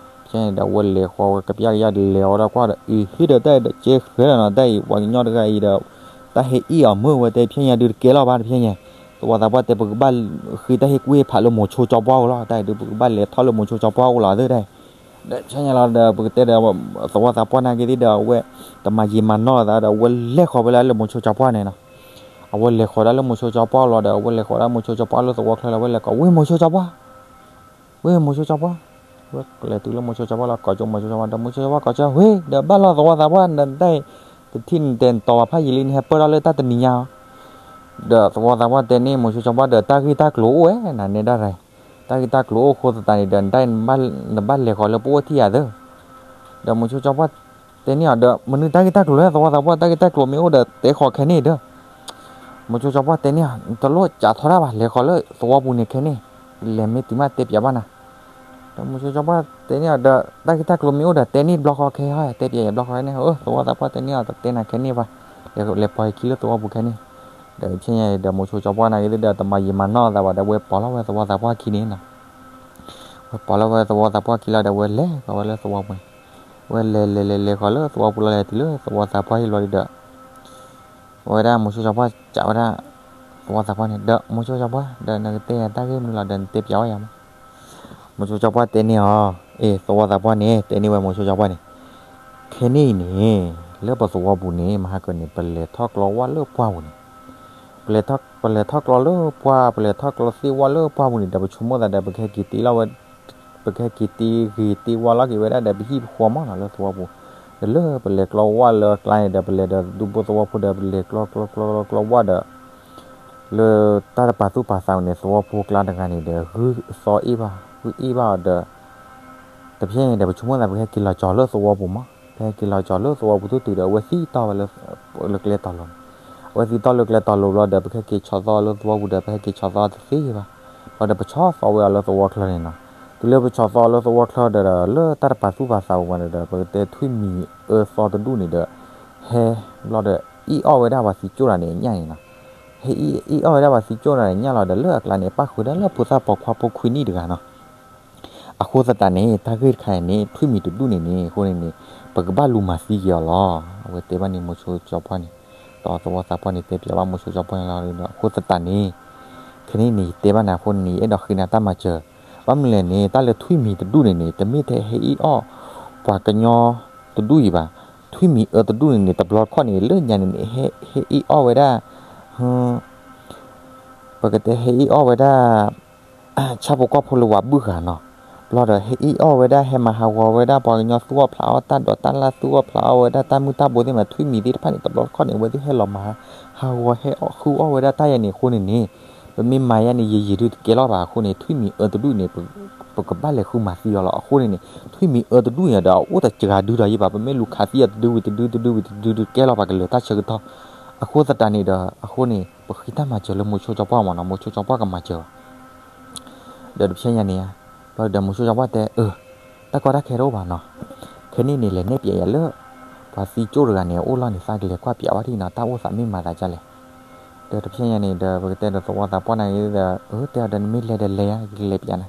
ဖဲန့ၣ်ဒီးအဝဲလဲၤဃီၤဝဲကပျၢ်ကယၢ်ဒီးလဲၤဃီၤဒီးကွၢ်ဒီး အ့ၣ် ဟ့ၣ်ဒီးတၢ်အံၤဒီးကဲဃဲလီၤနီၤ, တၢ်အံၤပှၤကညီတဂၤအံၤဒီး တၢ်ဟဲအ့ၣ်အီၤမုၢ်ဝဲတဲ ဖဲညါဒုးတကဲလီၤဘၣ်တဖဲညါ, သဝီသးပှၢ်တဲ ပကဘၣ်ဃ့တၢ်ဟ့ၣ်ကူၣ်ဟ့ၣ်ဖးလၢမိၤဆိကၠီပှၢ်အိၣ်လီၤ, တၢ်အံၤဒုးပကဘၣ်လဲၤထီၣ်လၢမိၤဆိကၠီပှၢ်အိၣ်လီၤသ့ၣ်တၢ် ဒီးဖဲညါလီၤဒီး ပကတဲဒီး သဝီသးပှၢ်နာ်က့ၤသ့ၣ်ဒီး အဝဲတမၤယံာ်မၤနီၢ်လီၤသးဒီး အဝဲလဲၤဃီၤဝဲလၢမိၤဆိကၠီပှၢ်န့ၣ်နီၤ, အဝဲလဲၤဃီၤဒၣ်လၢမိၤဆိကၠီပှၢ်လီၤဒီး အဝဲလဲၤဃီၤဒၣ်မိၤဆိကၠီပှၢ်လၢသဝီချၢလီၤ အဝဲလဲၤကိး ဝ့ၢ်မိၤဆိကၠီပှၢ်, ဝ့ၢ်မိၤဆိကၠီပှၢ်, ဝဲလဲၤတုၤလၢမိၤဆိကၠီပှၢ်လီၤ ကိးကၠိမိၤဆိကၠီပှၢ်ဒီး မိၤဆိကၠီပှၢ်ကိးကၠီ ဝ့ၢ် ဒီးဘၣ်လီၤသဝီသးပှၢ် နတၢ်အံၤ တထံၣ်နတဲနတီၤဘၣ်ဖးယံာ်လံ နဟဲပၢၢ်ထီၣ်လၢတၢ်တနံၤညါ ဒီးသဝီသးပှၢ်တဲန့ၣ် မိၤဆိကၠီပှၢ်ဒီး တၢ်ဂ့ၢ်တၢ်ကျိၤအိၣ်ဝဲ နန့ၢ်ဒၣ်ရၤ, တၢ်ဂ့ၢ်တၢ်ကျိၤအိၣ်အဃိသတးန့ၣ်ဒီး နဘၣ်လဲၤဃီၤလၢပအိၣ်ထံၣ်ယၤသၢ, ဒီးမိၤဆိကၠီပှၢ်တဲန့ၢ်အီၤဒီး မနုၤတၢ်ဂ့ၢ်တၢ်ကျိၤလဲၣ် သဝီသးပှၢ် တၢ်ဂ့ၢ်တၢ်ကျိၤမ့ၢ်အိၣ်ဒီး တဲဃီၤခဲန့ၣ်ဒီး မိၤဆိကၠီပှၢ်တဲန့ၢ်အီၤ တလိၣ်ကးထီၣ်တၢ်ဘၣ် လဲၤဃီၤလၢသဝီပူၤန့ၣ်ခဲန့ၣ်, လဲၤမ့ၢ်တုၤမ့ၢ်တဲပၠးဘၣ်နၤ, ဒီးမိၤဆိကၠီပှၢ်တဲန့ၢ်အီၤဒီး တၢ်ဂ့ၢ်တၢ်ကျိၤမ့ၢ်အိၣ်ဒီး တဲန့ၢ်ဘျီဃီခဲဟီ တဲပၠးယၤဘျီဃီန့ၣ် အၢ သဝီသးပှၢ်တဲန့ၢ်အီၤ တတဲနၤခဲန့ၣ်ဘၣ်, လဲၤပိာ်ဟဲခံလၢသဝီပူၤခဲန့ၣ်, ဒီးဖဲညါအံၤဒီး မိၤဆိကၠီပှၢ်န့ၣ်က့ၤဒီး တမၤယံာ်မၤနီၢ်အသးဘၣ်ဒီး ဝဲပိာ်လီၤဝဲသဝီသးပှၢ်ခံန့ၣ်နီၤ, ဝဲပိာ်လီၤဝဲသဝီသးပှၢ်ခံလီၤဒီး ဝဲလဲၤဃီၤဝဲလၢသဝီပူၤန့ၣ်, ဝဲလဲၤလဲၤလဲၤလဲၤဃီၤလၢသဝီပူၤလီၤ လဲၤတုၤလၢသဝီသးပှၢ်ဟံၣ်လီၤဒီး ဝဲဒၣ်မိၤဆိကၠီပှၢ်စံးဝဲဒၣ် သဝီသးပှၢ်န့ၣ် ဒီးမိၤဆိကၠီပှၢ် ဒီးနကတဲယၤတၢ်ဂ့ၢ်မနုၤလီၤဒီး နတဲပျးဝဲယၤမး. မိၤဆိကၠီပှၢ်တဲန့ၢ်အီၤ, အ့ သဝီသးပှၢ်န့ၣ် တဲန့ၢ်ဝဲမိၤဆိကၠီပှၢ်န့ၣ်, ခဲန့ၣ်အံၤန့ၣ် လၢပသဝီပူၤန့ၣ် မဟါကၢန့ၣ် ပလဲၤထီၣ်ကျီဝၣ်လၢပှၢ်ပူၤန့ၣ်, ပလဲၤထီၣ်ကျီလၢပှၢ် ပလဲၤထီၣ်ကျီသ့ၣ်ဝၣ်လၢပှၢ်ပူၤန့ၣ်ဒီး ပဆိကမိၣ်သးဒီး ပကဟဲက့ၤတ့လီၤဝဲ ပကဟဲက့ၤတ့ဂ့ၤတ့ဝါလီၤက့ၤဝဲဒၣ်ဒီး ပဟံၣ်ပဃီမးနီၤ လၢသဝီပူၤ, ဒီးလၢပလဲၤကျီဝၣ်လၢအကျါန့ၣ်ဒီး ပလဲၤဒီးဒူဘိသဝီဖိဒီး ပလဲၤကျီကျီကျီကျီဝၣ်ဒီး လၢတၢ်တပာ်သူၣ်ပာ်သးန့ၣ် သဝီဖိကျါတဂၤန့ၣ်ဒီး ဂုၢ်သီအ့ၣ်ဘၣ် ဂုၢ်အ့ၣ်ဘၣ်အီၤဒီး တဖဲန့ၣ်ဒီး ပဆိကမိၣ်သး ပကဟဲက့ၤလီၤကၠီၤလၢသဝီပူၤမး, ပဟဲက့ၤလီၤကၠီၤလၢသဝီပူၤထူၣ်တုၤဒီး အဝဲသံတီၢ်ဝဲလၢ လၢကျဲတီၤလိၤန့ၣ်, အဝဲသံတီၢ်လၢကျဲတီၤလိၤဘျီဒီး ပကဟဲက့ၤဆီၣ်သီလၢသဝီပူၤဒီး ပဟဲက့ၤဆီၣ်သီတသ့ဘၣ်, ဘျီဒီးပဆီၣ်သီဝဲအီၤလၢသဝီချၢန့ၣ်နီၤ, တုၤလၢပဆီၣ်သီလၢသဝီချၢဒီး လၢတၢ်တပာ်သူၣ်ပာ်သးပူၤမးဒီး ပကတဲထွံၣ်မံၤအၢသီတဒူၣ်န့ၣ်ဒီး ဟဲဘျီဒီး အ့ၣ်အီၣ်ဝဲဒၣ်ပှၤသံကၠိၣ်တဂၤန့ၣ်အညၣ်န့ၣ်နီၤ, ဟဲအ့ၣ်အီၣ်ဝဲဒၣ်ပှၤသံကၠိၣ်တဂၤန့ၣ်ညၣ်လီၤဒီး လၢအကျါန့ၣ် ပၣ်ဃုာ်ဒၣ်လၢဖိသၣ်ပိာ်ခွါဖိခွံနံၣ်တဂၤနီၤ အဃိသတးန့ၣ် တၢ်ဂ့ၢ်တခါအံၤန့ၣ် ထွံၣ်မံၤတဒူၣ်န့ၣ်န့ၣ် အဃိန့ၣ်န့ၣ် ပကဘၣ်လူၤမၤသံက့ၤအီၤလီၤ. အဝဲတဲဘၣ်န့ၣ်မိၤဆိကၠီပှၢ်န့ၣ်, ဒီးသဝီသးပှၢ်န့ၣ် တဲပျးဘၣ်မိၤဆိကၠီပှၢ်န့ၣ်လီၤ. အဃိသတးန့ၣ် ခဲန့ၣ်န့ၣ် ယတဲဘၣ်နၤအဃိန့ၣ် ယအဲၣ်ဒိးဃ့နၤတၢ်မၤစၢၤ, ဘၣ်မနုၤလဲၣ်န့ၣ် တၢ်လၢထွံၣ်မံၤတဒူၣ်န့ၣ်န့ၣ် တမ့ၢ်ထဲဟဲအ့ၣ်အီၣ် ပှၤကညီတဒူၣ်အံၤဘၣ်. ထွံၣ်မံၤအၢတဒူၣ်န့ၣ်န့ၣ် တဘျီတခီၣ်န့ၣ် လၢညါန့ၣ်န့ၣ် ဟဲအ့ၣ်အီၣ်ဝဲဒၣ် ပကတဲဟဲအ့ၣ်အီၣ်ဝဲဒၣ် ဆၣ်ဖိကီၢ်ဖိလၢဝၤဘုၣ်ဂၤနီၤ, ဘျီဒီးဟဲအ့ၣ်အီၣ်ဝဲဒၣ် ဟဲမၤဟးဂီၤဝဲဒၣ် ပှၤကညီသူအီၣ်ဖျးအီၣ်တၢ်ဒိးတၢ်လၢ် သူအီၣ်ဖျးအီၣ်ဝဲဒၣ်တၢ်မုၢ်တၢ်ဘိသ့ၣ်မး ထွံၣ်မံၤသ့ၣ်တဖၣ်န့ၣ် တဘျီတခီၣ်န့ၣ် အဝဲသ့ၣ်ဟဲလီၤမၤဟးဂီၤ ဟဲဃုအီၣ်ဝဲဒၣ်တၢ်ယါန့ၣ်အဃိန့ၣ်န့ၣ်, ပမ့ၢ်မၤယါန့ၣ် ယံာ်ယံာ်ဒုတကဲလီၤဘၣ်အဃိန့ၣ် ထွံၣ်မံၤအၢတဒူၣ်န့ၣ် ပကဘၣ်လဲၤဃုမၤသံအီၤလီၤ. အဃိန့ၣ်န့ၣ် ထွံၣ်မံၤအၢတဒူၣ်န့ၣ်ဒီး အအိၣ်တစှၤဒုဒီးယံၤဘၣ်, ပမ့ၢ်လူၤခးသံအီၤတဒုဝံၤတဒု တဒုဝံၤတဒု တကဲလီၤဘၣ် ကလၢၤတၢ်ဆၢကတီၢ်. အဃိသတးန့ၣ်ဒီး အဃိန့ၣ် ပဃ့တၢ်မၤစၢၤလၢမိၤဆိကၠီပှၢ်မးနီၤ, မိၤဆိကၠီပှၢ်ကမၤစၢၤဘၣ် ဒီးတဖဲညါန့ၣ်ဧါ, ဘျီဒီးမိၤဆိကၠီပှၢ်တဲ အၢ, တၢ်ကီတၢ်ခဲတအိၣ်ဘၣ်နီၤ, ခဲန့ၣ်န့ၣ် လဲၤနဲၣ်ပျဲယၤလၢ ပှၤသံကၠိၣ်တဂၤန့ၣ် အအိၣ်လီၢ်န့ၣ် သးကလဲၤကွၢ်ပျးဝဲဒၣ်နီၤ, တၢ်အိၣ်သးမ့ၢ်မၤသးဒ်လဲၣ်. ဒီးတဖဲညါန့ၣ်ဒီး ပကတဲဒီးသဝီသးပှၢ်န့ၣ်ဒီး အၢ တဲအီၤဒီး နမ့ၢ်လဲၤဒီးလဲၤယါ ယကလဲၤပျးနၤ.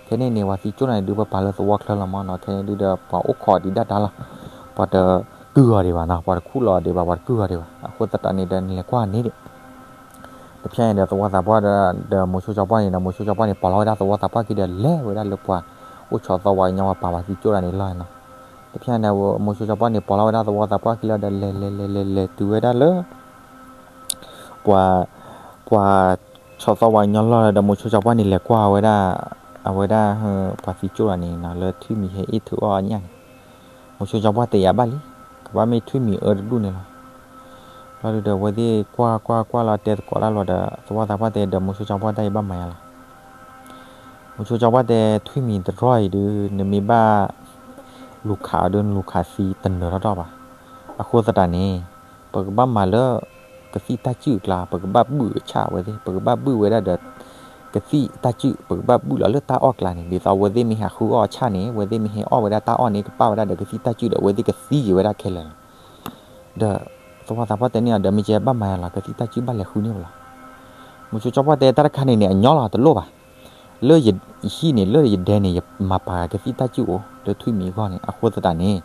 ခဲန့ၣ်န့ၣ် ပှၤသံကၠိၣ်တဂၤန့ၣ် ဒုးပပာ်လၢသဝီချၢလီၤမးနီၤ, ခဲန့ၣ်ဒုးဒီး ပှၤအိၣ်ခိးဒံးဒၣ်တၢ်လီၤ, ပှၤတကုၢ်အီၤဒံးဘၣ်နီၤ, ပှၤတခူၣ်လီၤအီၤဒံးဘၣ်, ပှၤတကုၢ်အီၤဒံးဘၣ်, အဃိသတးန့ၣ်ဒီး နလဲၤကွၢ်န့ၣ်ဒီး တဖဲန့ၣ်ဒီး သဝီသးပှၢ်ဒီး ဒီးမိၤဆိကၠီပှၢ်န့ၣ်ဒီး မိၤဆိကၠီပှၢ်န့ၣ် ပိာ်လီၤဝဲဒၣ်သဝီသးပှၢ်ခံဒီး လဲၤဝဲဒၣ်လၢပှၤအိၣ်ဆီၣ်သီဝဲကညီ ပှၤပာ်ပှၤသံကၠိၣ်တဂၤန့ၣ်လီၢ်နီၤ. တဖဲန့ၣ်ဒီး မိၤဆိကၠီပှၢ်န့ၣ် ပိာ်လီၤဝဲဒၣ်သဝီသးပှၢ်ခံလီၤဒီး လဲၤလဲၤလဲၤလဲၤလဲၤတုၤဝဲဒၣ်လၢ ပှၤ ပှၤဆီၣ်သီဝဲကညီလီၢ်ဒီး မိၤဆိကၠီပှၢ်န့ၣ် လဲၤကွၢ်ဝဲဒၣ် အဝဲဒၣ် ပှၤသံကၠိၣ်တဂၤန့ၣ်နီၤ လၢထွံၣ်မံၤဟဲအ့ၣ်ထုးအီၣ်အညၣ်န့ၣ်, မိၤဆိကၠီပှၢ်တဲယၤဘၣ်လံ, ကဘၣ်မ့ၢ်ထွံၣ်မံၤအၢတဒူၣ်န့ၣ်လီၤ. ဘျီဒုးဒီး အဝဲသ့ၣ်ကွၢ်ကွၢ်ကွၢ်လီၤ တဲသကိးတၢ်လီၤဒီး သဝီသးပှၢ်တဲဒီး မိၤဆိကၠီပှၢ် တၢ်အံၤဘၣ်မၤယါလီၤ. မိၤဆိကၠီပှၢ်တဲ ထွံၣ်မံၤတရီအံၤဒုး နမ့ၢ်ဘၣ်လူၤခးအီၤဒုး နလူၤခးသံတနၢၤထီၣ်ထီၣ်ဘၣ်. အဃိသတးန့ၣ် ပကဘၣ်မၤလၢ ကသံၣ်တၢ်စုၣ်အကျါ ပကဘၣ်ဘုၣ်အဆၣ်အဝဲသ့ၣ် ပကဘၣ်ဘုၣ်ဝဲဒၣ်ဒီး ကသံၣ်တၢ်စုၣ် ပကဘၣ်ဘုၣ်လီၤလၢတၢ်အီၣ်ကျါန့ၣ် ဒ်သိးအဝဲသ့ၣ်မ့ၢ်ဟးဃုအီၣ်အဆၣ်န့ၣ် အဝဲသ့ၣ်မ့ၢ်ဟဲအီၣ်ဝဲဒၣ်တၢ်အီၣ်န့ၣ် ကပၣ်ဝဲဒၣ်ဒီးကသံၣ်တၢ်စုၣ်ဒီး အဝဲသ့ၣ်ကသံက့ၤဝဲဒၣ်ခဲလၢာ်လီၤ. ဒီးသဝီသးပှၢ်တဲန့ၢ်အီၤဒီး မ့ၢ်ကဲဘၣ်မၤယါလီၤ ကသံၣ်တၢ်စုၣ်ဘၣ်လဲၤဃုန့ၢ်ဝဲလီၤ. မိၤဆိကၠီပှၢ်တဲ တၢ်တခါန့ၣ်န့ၣ် အညီလီၤ တလိၣ်ဘၣ်. လၢယဟံၣ်န့ၣ် လၢယဒဲန့ၣ် ယမၤပာ်ကသံၣ်တၢ်စုၣ်အိၣ် လၢထွံၣ်မံၤအဂီၢ်န့ၣ် အဃိသတးန့ၣ်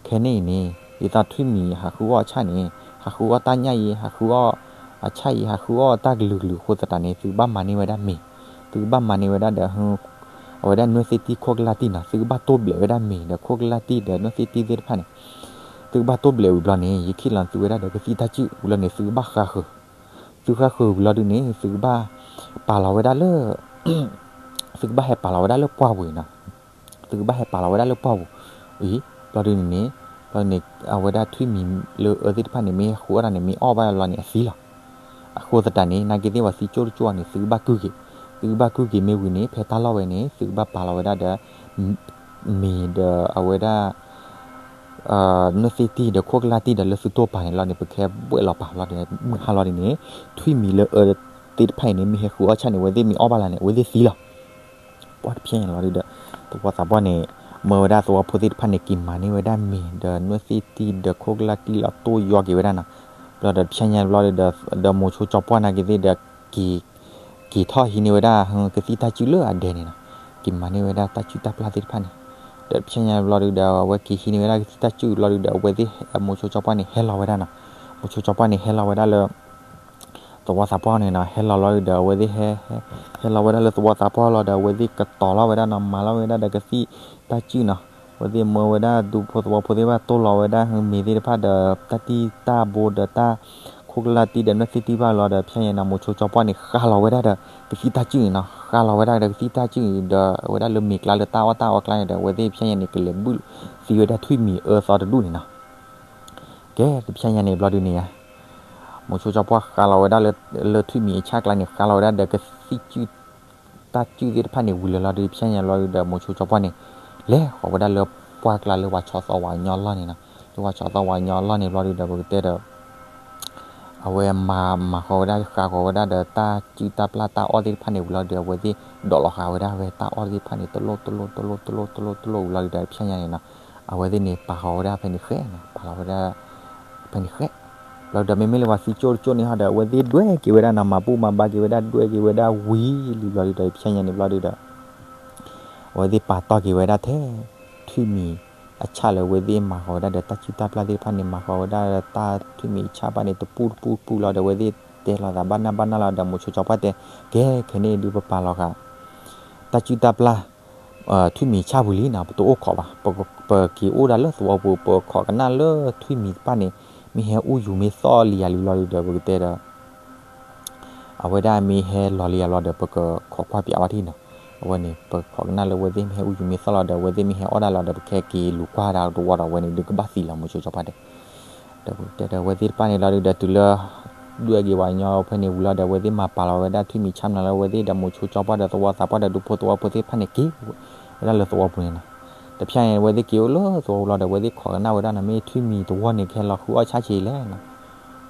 ခဲန့ၣ်အံၤန့ၣ် ဒ်သိးထွံၣ်မံၤဟးဃုအီၣ်အဆၣ်န့ၣ် ဟးဃုအီၣ်တၢ်ညၣ်အံၤ ဟးဃုအီၣ်အဆၣ်အံၤ ဟးဃုအီၣ်တၢ်ကလုာ်ကလုာ်အဃိသတးန့ၣ် သုကဘၣ်မၤန့ၢ်ဝဲဒၣ်မ့ၤ သုကဘၣ်မၤန့ၢ်ဝဲဒၣ်ဒီး အဝဲဒၣ်နွဲၣ်သ့ၣ်တံၢ်ခိၣ်ကလၢ်တံၢ်နီၤ သုကဘၣ်တိၢ်ဘျဲးဝဲဒၣ်မ့ၤဒီးခိၣ်ကလၢ်တံၢ်ဒီးနွဲၣ်သ့ၣ်တံၢ်သ့ၣ်တဖၣ်န့ၣ် သုကဘၣ်တိၢ်ဘျဲးဝံၤဘျီန့ၣ် ယခ့ၣ်လီၤသုဝဲဒၣ်ဒီးကသံၣ်တၢ်စုၣ်ဝံၤလီၤန့ၣ် သုကဘၣ်ဃါဃုာ် သုဃါဃုာ်ဝံၤလီၤဒုးန့ၣ် သုကဘၣ်ပာ်လီၤဝဲဒၣ်လၢ သုကဘၣ်ဟဲပာ်လီၤဝဲဒၣ်လၢပှၢ်ပူၤအံၤနီၤ သုကဘၣ်ဟဲပာ်လီၤဝဲဒၣ်လၢပှၢ်ပူၤအံၤ ဘျီဒုးန့ၣ်န့ၣ် ဘျီန့ၣ် အဝဲဒၣ်ထွံၣ်မံၤလၢအၢသ့ၣ်တဖၣ်န့ၣ် မ့ၢ်ဟဲဃုအီၣ်တၢ်န့ၣ် မ့ၢ်အီၣ်ဘၣ်လီၤန့ၣ်အသံလီၤ. အဃိသတးန့ၣ် နာ်က့သ့ၣ်ပှၤသံကၠိၣ်တကၠိၣ်န့ၣ် သုကဘၣ်ကုၢ်က့ၤ သုကဘၣ်ကုၢ်က့ၤမ့ၢ်ဝံၤန့ၣ် ဖဲတၢ်လီၢ်ဝဲန့ၣ် သုကဘၣ်ပာ်လီၤဝဲဒၣ်ဒီး မ့ၤဒီးအဝဲဒၣ် နွဲၣ်သ့ၣ်တံၢ်ဒီးခိၣ်ကလၢ်တံၢ်ဒီးလၢသုတိၢ်ပာ်န့ၣ်လီၤန့ၣ် ပကဟဲဘှဲၣ်လီၤပာ်လီၤန့ၣ် မုၢ်ဟါလီၤဒ်န့ၣ် ထွံၣ်မံၤလၢအၢသ့ၣ်တဖၣ်အံၤန့ၣ် မ့ၢ်ဟဲဃုအီၣ်ဆၣ်န့ၣ် အဝဲသ့ၣ်မ့ၢ်အီၣ်ဘၣ်လီၤန့ၣ် အဝဲသ့ၣ်သံလီၤ. ပှၢ်တဖျဲညါလီၤဒုးဒီး သဝီသးပှၢ်န့ၣ် မၢဝဲဒၣ်သဝီဖိသ့ၣ်တဖၣ်န့ၣ် က့ၤမၤန့ၢ်ဝဲဒၣ်မ့ၤဒီးနွဲၣ်သ့ၣ်တံၢ်ဒီးခိၣ်ကလၢ်တံၢ်လီၤတိၢ်ယီက့ၤဝဲဒၣ်နီၤ ဘျီဒီးတဖျဲညါဘျီဒီး ဒီးမိၤဆိကၠီပှၢ်နာ်က့ၤသ့ၣ်ဒီး က့ၤထီၣ်ဟံးန့ၢ်ဝဲဒၣ် ကသံၣ်တၢ်စုၣ်လၢအဒဲန့ၣ်နီၤ, က့ၤမၤန့ၢ်ဝဲဒၣ်တၢ်စုၣ်တၢ်ပျၢ်သ့ၣ်တဖၣ်န့ၣ်, ဒီးတဖျဲညါဘျီဒီး အဝဲက့ၤဟံးန့ၢ်ဝဲဒၣ်ကသံၣ်တၢ်စုၣ်ဘျီဒီး အဝဲသ့ၣ် မိၤဆိကၠီပှၢ်န့ၣ် ဟဲလီၤဝဲဒၣ်နီၤ, မိၤဆိကၠီပှၢ်န့ၣ် ဟဲလီၤဝဲဒၣ်လၢ သဝီသးပှၢ်န့ၣ်နီၤ, ဟဲလီၤလီၤဒီး အဝဲသ့ၣ်ဟဲ ဟဲလီၤဝဲဒၣ်လၢသဝီသးပှၢ်လီၤဒီး အဝဲသ့ၣ်ကတီၤလီၤဝဲဒၣ်နီၤ, မၤလီၤဝဲဒၣ်ဒီးကသံၣ်တၢ်စုၣ်နီၤ, အဝဲသ့ၣ်မၢဝဲဒၣ်ဒူဖိသဝီဖိသ့ၣ်တဖၣ် တိၢ်လီၤဝဲဒၣ်မ့ၤသ့ၣ်တဖၣ်ဒီး တၢ်တံၢ်တၢ်ဘိဒီးတၢ်ခိၣ်ကလၢ်တံၢ်ဒီး နွဲၣ်သ့ၣ်တံၢ်ဘၣ်လီၤဒီး ဖဲညါန့ၣ် မိၤဆိကၠီပှၢ်န့ၣ် ဃါလီၤဝဲဒၣ်ဒီးကသံၣ်တၢ်စုၣ်န့ၣ်နီၤ, ဃါလီၤဝဲဒၣ်ဒီးကသံၣ်တၢ်စုၣ်န့ၣ်ဒီး အဝဲဒၣ်လၢမ့ၤကျါလၢတၢ်အီၣ်တၢ်အီကျါန့ၣ်ဒီး အဝဲသ့ၣ်ဖဲညါန့ၣ် ကလဲၤဘုၣ်သံဝဲဒၣ်ထွံၣ်မံၤအၢသီတဒူၣ်န့ၣ်နီၤ. ကဲ တဖျဲညါန့ၣ်ဘျီဒုန့ၣ် မိၤဆိကၠီပှၢ်ဃါလီၤဝဲဒၣ်လၢ လၢထွံၣ်မံၤအဆၣ်ကျါန့ၣ် ဃါလီၤဝဲဒၣ်ဒီးကသံၣ်စုၣ် တၢ်စုၣ်သ့ၣ်တဖၣ်န့ၣ်ဝံၤလီၤလီၤဒီး ဖဲညါဘျီဒုဒီး မိၤဆိကၠီပှၢ်န့ၣ် လဲၤဃီၤဝဲဒၣ်လၢပှၢ်ကျါလၢပှၤဆီသီဝၤညီအလီၢ်န့ၣ်နီၤ, လၢပှၤဆီသီဝၤညီအလီၢ်န့ၣ်ဘျီဒုဒီး ပကတဲဒီး အဝဲမၤမၤဃီၤဝဲဒၣ် ဃါဃီၤဝဲဒၣ်ဒီးတၢ်စုၣ်တၢ်ပျၢ်တၢ်အီၣ်သ့ၣ်တဖၣ်န့ၣ်ဝံၤလီၤဒီး အဝဲသ့ၣ်ဒိးလီၤဃာ်ဝဲဒၣ်ဝဲတၢ်အီၣ်သ့ၣ်တဖၣ်န့ၣ် တလိၣ်တလိၣ်တလိၣ်တလိၣ်တလိၣ်တလိၣ်ဝံၤလီၤဒီး ဖဲညါန့ၣ်နီၤ အဝဲသ့ၣ်န့ၣ်ပာ်ဃီၤဝဲဒၣ်ဖဲန့ၣ်ဃဲနီၤ, ပာ်လီၤဝဲဒၣ် ဖဲန့ၣ်ဃဲ ဘျီဒီးမ့မ့ၢ်လၢပှၤသံကၠိၣ်တကၠိၣ်န့ၣ်ဟီဒီး အဝဲသ့ၣ်ဒွဲၣ်က့ၤဝဲဒၣ်နီၤ, မၤဘူၣ်မၤဘါက့ၤဝဲဒၣ် ဒွဲၣ်က့ၤဝဲဒၣ်ဝံၤလံဘျီဒုဒီး ဖဲညါန့ၣ်ဘျီဒုဒီး အဝဲသ့ၣ်ပာ်တီၢ်က့ၤဝဲဒၣ်ထဲ ထွံၣ်မံၤအဆၣ်လၢအဝဲသ့ၣ်မၤဃီၤဝဲဒၣ်ဒီးတၢ်စုၣ်တၢ်ပျၢ်သ့ၣ်တဖၣ်န့ၣ် မၤဃီၤဝဲဒၣ်တၢ်ထွံၣ်မံၤအဆၣ်ဘၣ်န့ၣ် တပူၣ်တပူၣ်တပူၣ်လီၤဒီး အဝဲသ့ၣ်တဲလီၤသးဘၣ်နၢ်ဘၣ်နၢ်လီၤဒီး မိၤဆိကၠီပှၢ်တဲ ကဲ ခဲန့ၣ်ဒုးပပာ်လီၤဃာ် တၢ်စုၣ်တၢ်ပျၢ် ထွံၣ်မံၤဆၣ်ပူၤလံနီၤ, ပတအိၣ်ခိးဘၣ်, ပက့ၤအိၣ်ဒၣ်လၢသဝီပူၤ ပခိးကနၣ်လၢထွံၣ်မံၤတဖၣ်န့ၣ် မ့ၢ်ဟဲအူယူၤမ့ၢ်သီၣ်လံယၤလံဘျီဒုဒီး ပကတဲဒီး အဝဲဒၣ်မ့ၢ်ဟဲလီၤလံယၤလီၤဒီး ပကခိးကွၢ်ပၠးဝဲထံၣ်နီၤ, အဝဲန့ၣ် ပခိးကနၣ်လၢအဝဲသ့ၣ်မ့ၢ်ဟဲအူယူၤမ့ၢ်သီၣ်လီၤဒီး အဝဲသ့ၣ်မ့ၢ်ဟဲအီၣ်ဒၣ်လီၤဒီး ပကဟဲက့ၤလူၤကွၢ်ဒၣ်တဝီဒီး အဝဲန့ၣ်ဒုးကဘၣ်သံလီၤ မိၤဆိကၠီပှၢ်တဲ ဒီးတဲဒီးအဝဲသ့ၣ်တဖၣ်န့ၣ်လီၤဒုးဒီး တုၤလၢ ဒွဲၣ်က့ၤဝဲညီဖဲန့ၣ်ဝံၤလီၤဒီး အဝဲသ့ၣ်မၤပာ်လီၤဝဲဒၣ်ထွံၣ်မံၤဆၣ်မနုၤလၢအဝဲသ့ၣ်ဒီး မိၤဆိကၠီပှၢ်ဒီးသဝီသးပှၢ်ဒီးဒူဖိသဝီဖိသ့ၣ်တဖၣ်န့ၣ် က့ၤဝဲဒၣ်လၢသဝီပူၤန့ၣ်နီၤ, တဖျါန့ၣ် အဝဲသ့ၣ်က့ၤအိၣ်လၢသဝီပူၤလီၤဒီး အဝဲသ့ၣ်ခိးကနၣ်ဝဲဒၣ်နီၤ မ့ၢ်ထွံၣ်မံၤတဝီန့ၣ် ကဟဲလီၤဃုအီၣ်ဆၣ်ဆံးလဲၣ်နီၤ,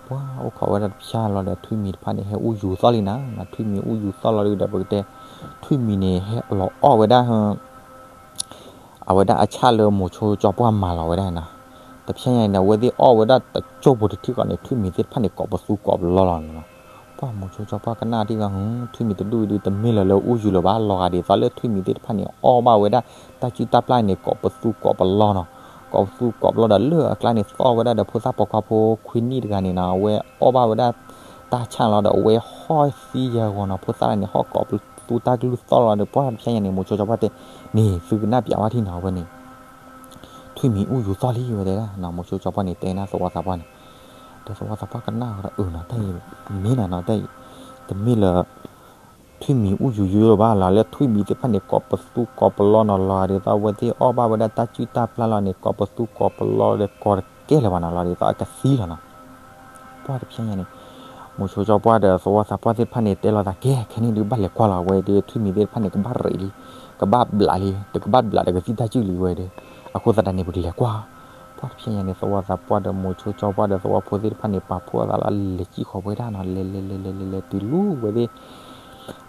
ပှၤအိၣ်ခိးဝဲဒၣ်တဖျါလီၤဒီး ထွံၣ်မံၤတဖၣ်န့ၣ် ဟဲအူယူၤသီၣ်လံနီၤ, ထွံၣ်မံၤအူယူၤသီၣ်လီၤဒုးဒီး ပကတဲ ထွံၣ်မံၤန့ၣ် ဟဲလီၤအီၣ်ဝဲဒၣ် အဝဲဒၣ်အဆၣ်လၢမိၤဆိကၠီပှၢ်မၤလီၤဝဲဒၣ်နီၤ, တဖျါညါန့ၣ် အဝဲသ့ၣ်အီၣ်ဝဲဒၣ်တကၠိၢ်ဖိတထံၣ်ဃီန့ၣ် ထွံၣ်မံၤသ့ၣ်တဖၣ်န့ၣ် ကိးပသူကိးပလီလီၤနီၤ, ပှၤမိၤဆိကၠီပှၢ်ကနၣ်ထံၣ်ဃီ ထွံၣ်မံၤတဒူၣ်အံၤဒုး တမ့ၢ်လၢၤလၢအူယူၤလၢၤဘၣ် လီၤဂာ်ဒ်သိးလၢထွံၣ်မံၤသ့ၣ်တဖၣ်န့ၣ် အီၣ်ဘၣ်ဝဲဒၣ် တၢ်စုၣ်တၢ်ပျၢ်န့ၣ် ကိးပသူကိးပလီနီၤ, ကိးပသူကိးပလီဒီးလၢအကျါန့ၣ် သီၣ်ဝဲဒၣ်ဒီးဖိသၣ်ပိာ်ခွါဖိခွံနံၣ်တဂၤန့ၣ်နီၤ, အဝဲအီၣ်ဘၣ်ဝဲဒၣ် တၢ်ဆၣ်လီၤဒီး အဝဲဟီၣ်သံယဲၢ်ဂီၤနီၤ, ဖိသၣ်န့ၣ် ဟီၣ်ကိးပသူတၢ်ကလုၢ်သီၣ်လီၤဒီး ပှၤတဖျါညါန့ၣ် မိၤဆိကၠီပှၢ်တဲ န့ၣ် သုကနၣ်ပၠးဝဲထံၣ်နီၤ အဝဲန့ၣ် ထွံၣ်မံၤအူယူၤသီၣ်လံဝဲတဲဒၣ်နီၤ, မိၤဆိကၠီပှၢ်န့ၣ် တဲနၢ်သဝီသးပှၢ်န့ၣ်, ဒီးသဝီသးပှၢ်ကနၣ်ဃီဒီး အၢနီၤ တၢ်အံၤ မ့ၢ်နီၤနီၤ တၢ်အံၤ တမ့ၢ်လၢ ထွံၣ်မံၤအူယူၤယိယိလၢၤဘၣ်လီၤ, လၢထွံၣ်မံၤသ့ၣ်တဖၣ်န့ၣ် ကိးပသူကိးပလီနီၤ, လီၤဂာ်ဒ်သိးအဝဲသ့ၣ်အီၣ်ဘၣ်ဝဲဒၣ်တၢ်စုၣ်တၢ်ပျၢ်လီၤန့ၣ် ကိးပသူကိးပလီဒီး ကိးတကဲလၢၤဘၣ်နီၤ, လီၤဂာ်ဒ်သိးအကသံလီၤနီၤ, ပှၤတဖျါညါန့ၣ် မိၤဆိကၠီပှၢ်ဒီးသဝီသးပှၢ်သ့ၣ်တဖၣ်န့ၣ် တဲလီၤသးကဲ ခဲန့ၣ်ဒုးဘၣ်လဲၤကွၢ်လီၤဝဲဒီး ထွံၣ်မံၤသ့ၣ်တဖၣ်န့ၣ် ကဘၣ်ရံးလံ, ကဘၣ်ဘျးလံ, တကဘၣ်ဘျးဒီးကသံၣ်တၢ်စုၣ်လံဝဲဒီး, အဃိသတးန့ၣ် ပကလဲၤကွၢ် ပှၤတဖျါညါန့ၣ် သဝီသးပှၢ်ဒီးသဝီဖိသ့ၣ်တဖၣ်န့ၣ် ပာ်ဖှိၣ်အသးလီၤ လဲၤစံၣ်ဃီၤဝဲဒၣ်နီၤ, လဲၤလဲၤလဲၤလဲၤလဲၤလဲၤတုၤလၢဝဲသ့ၣ်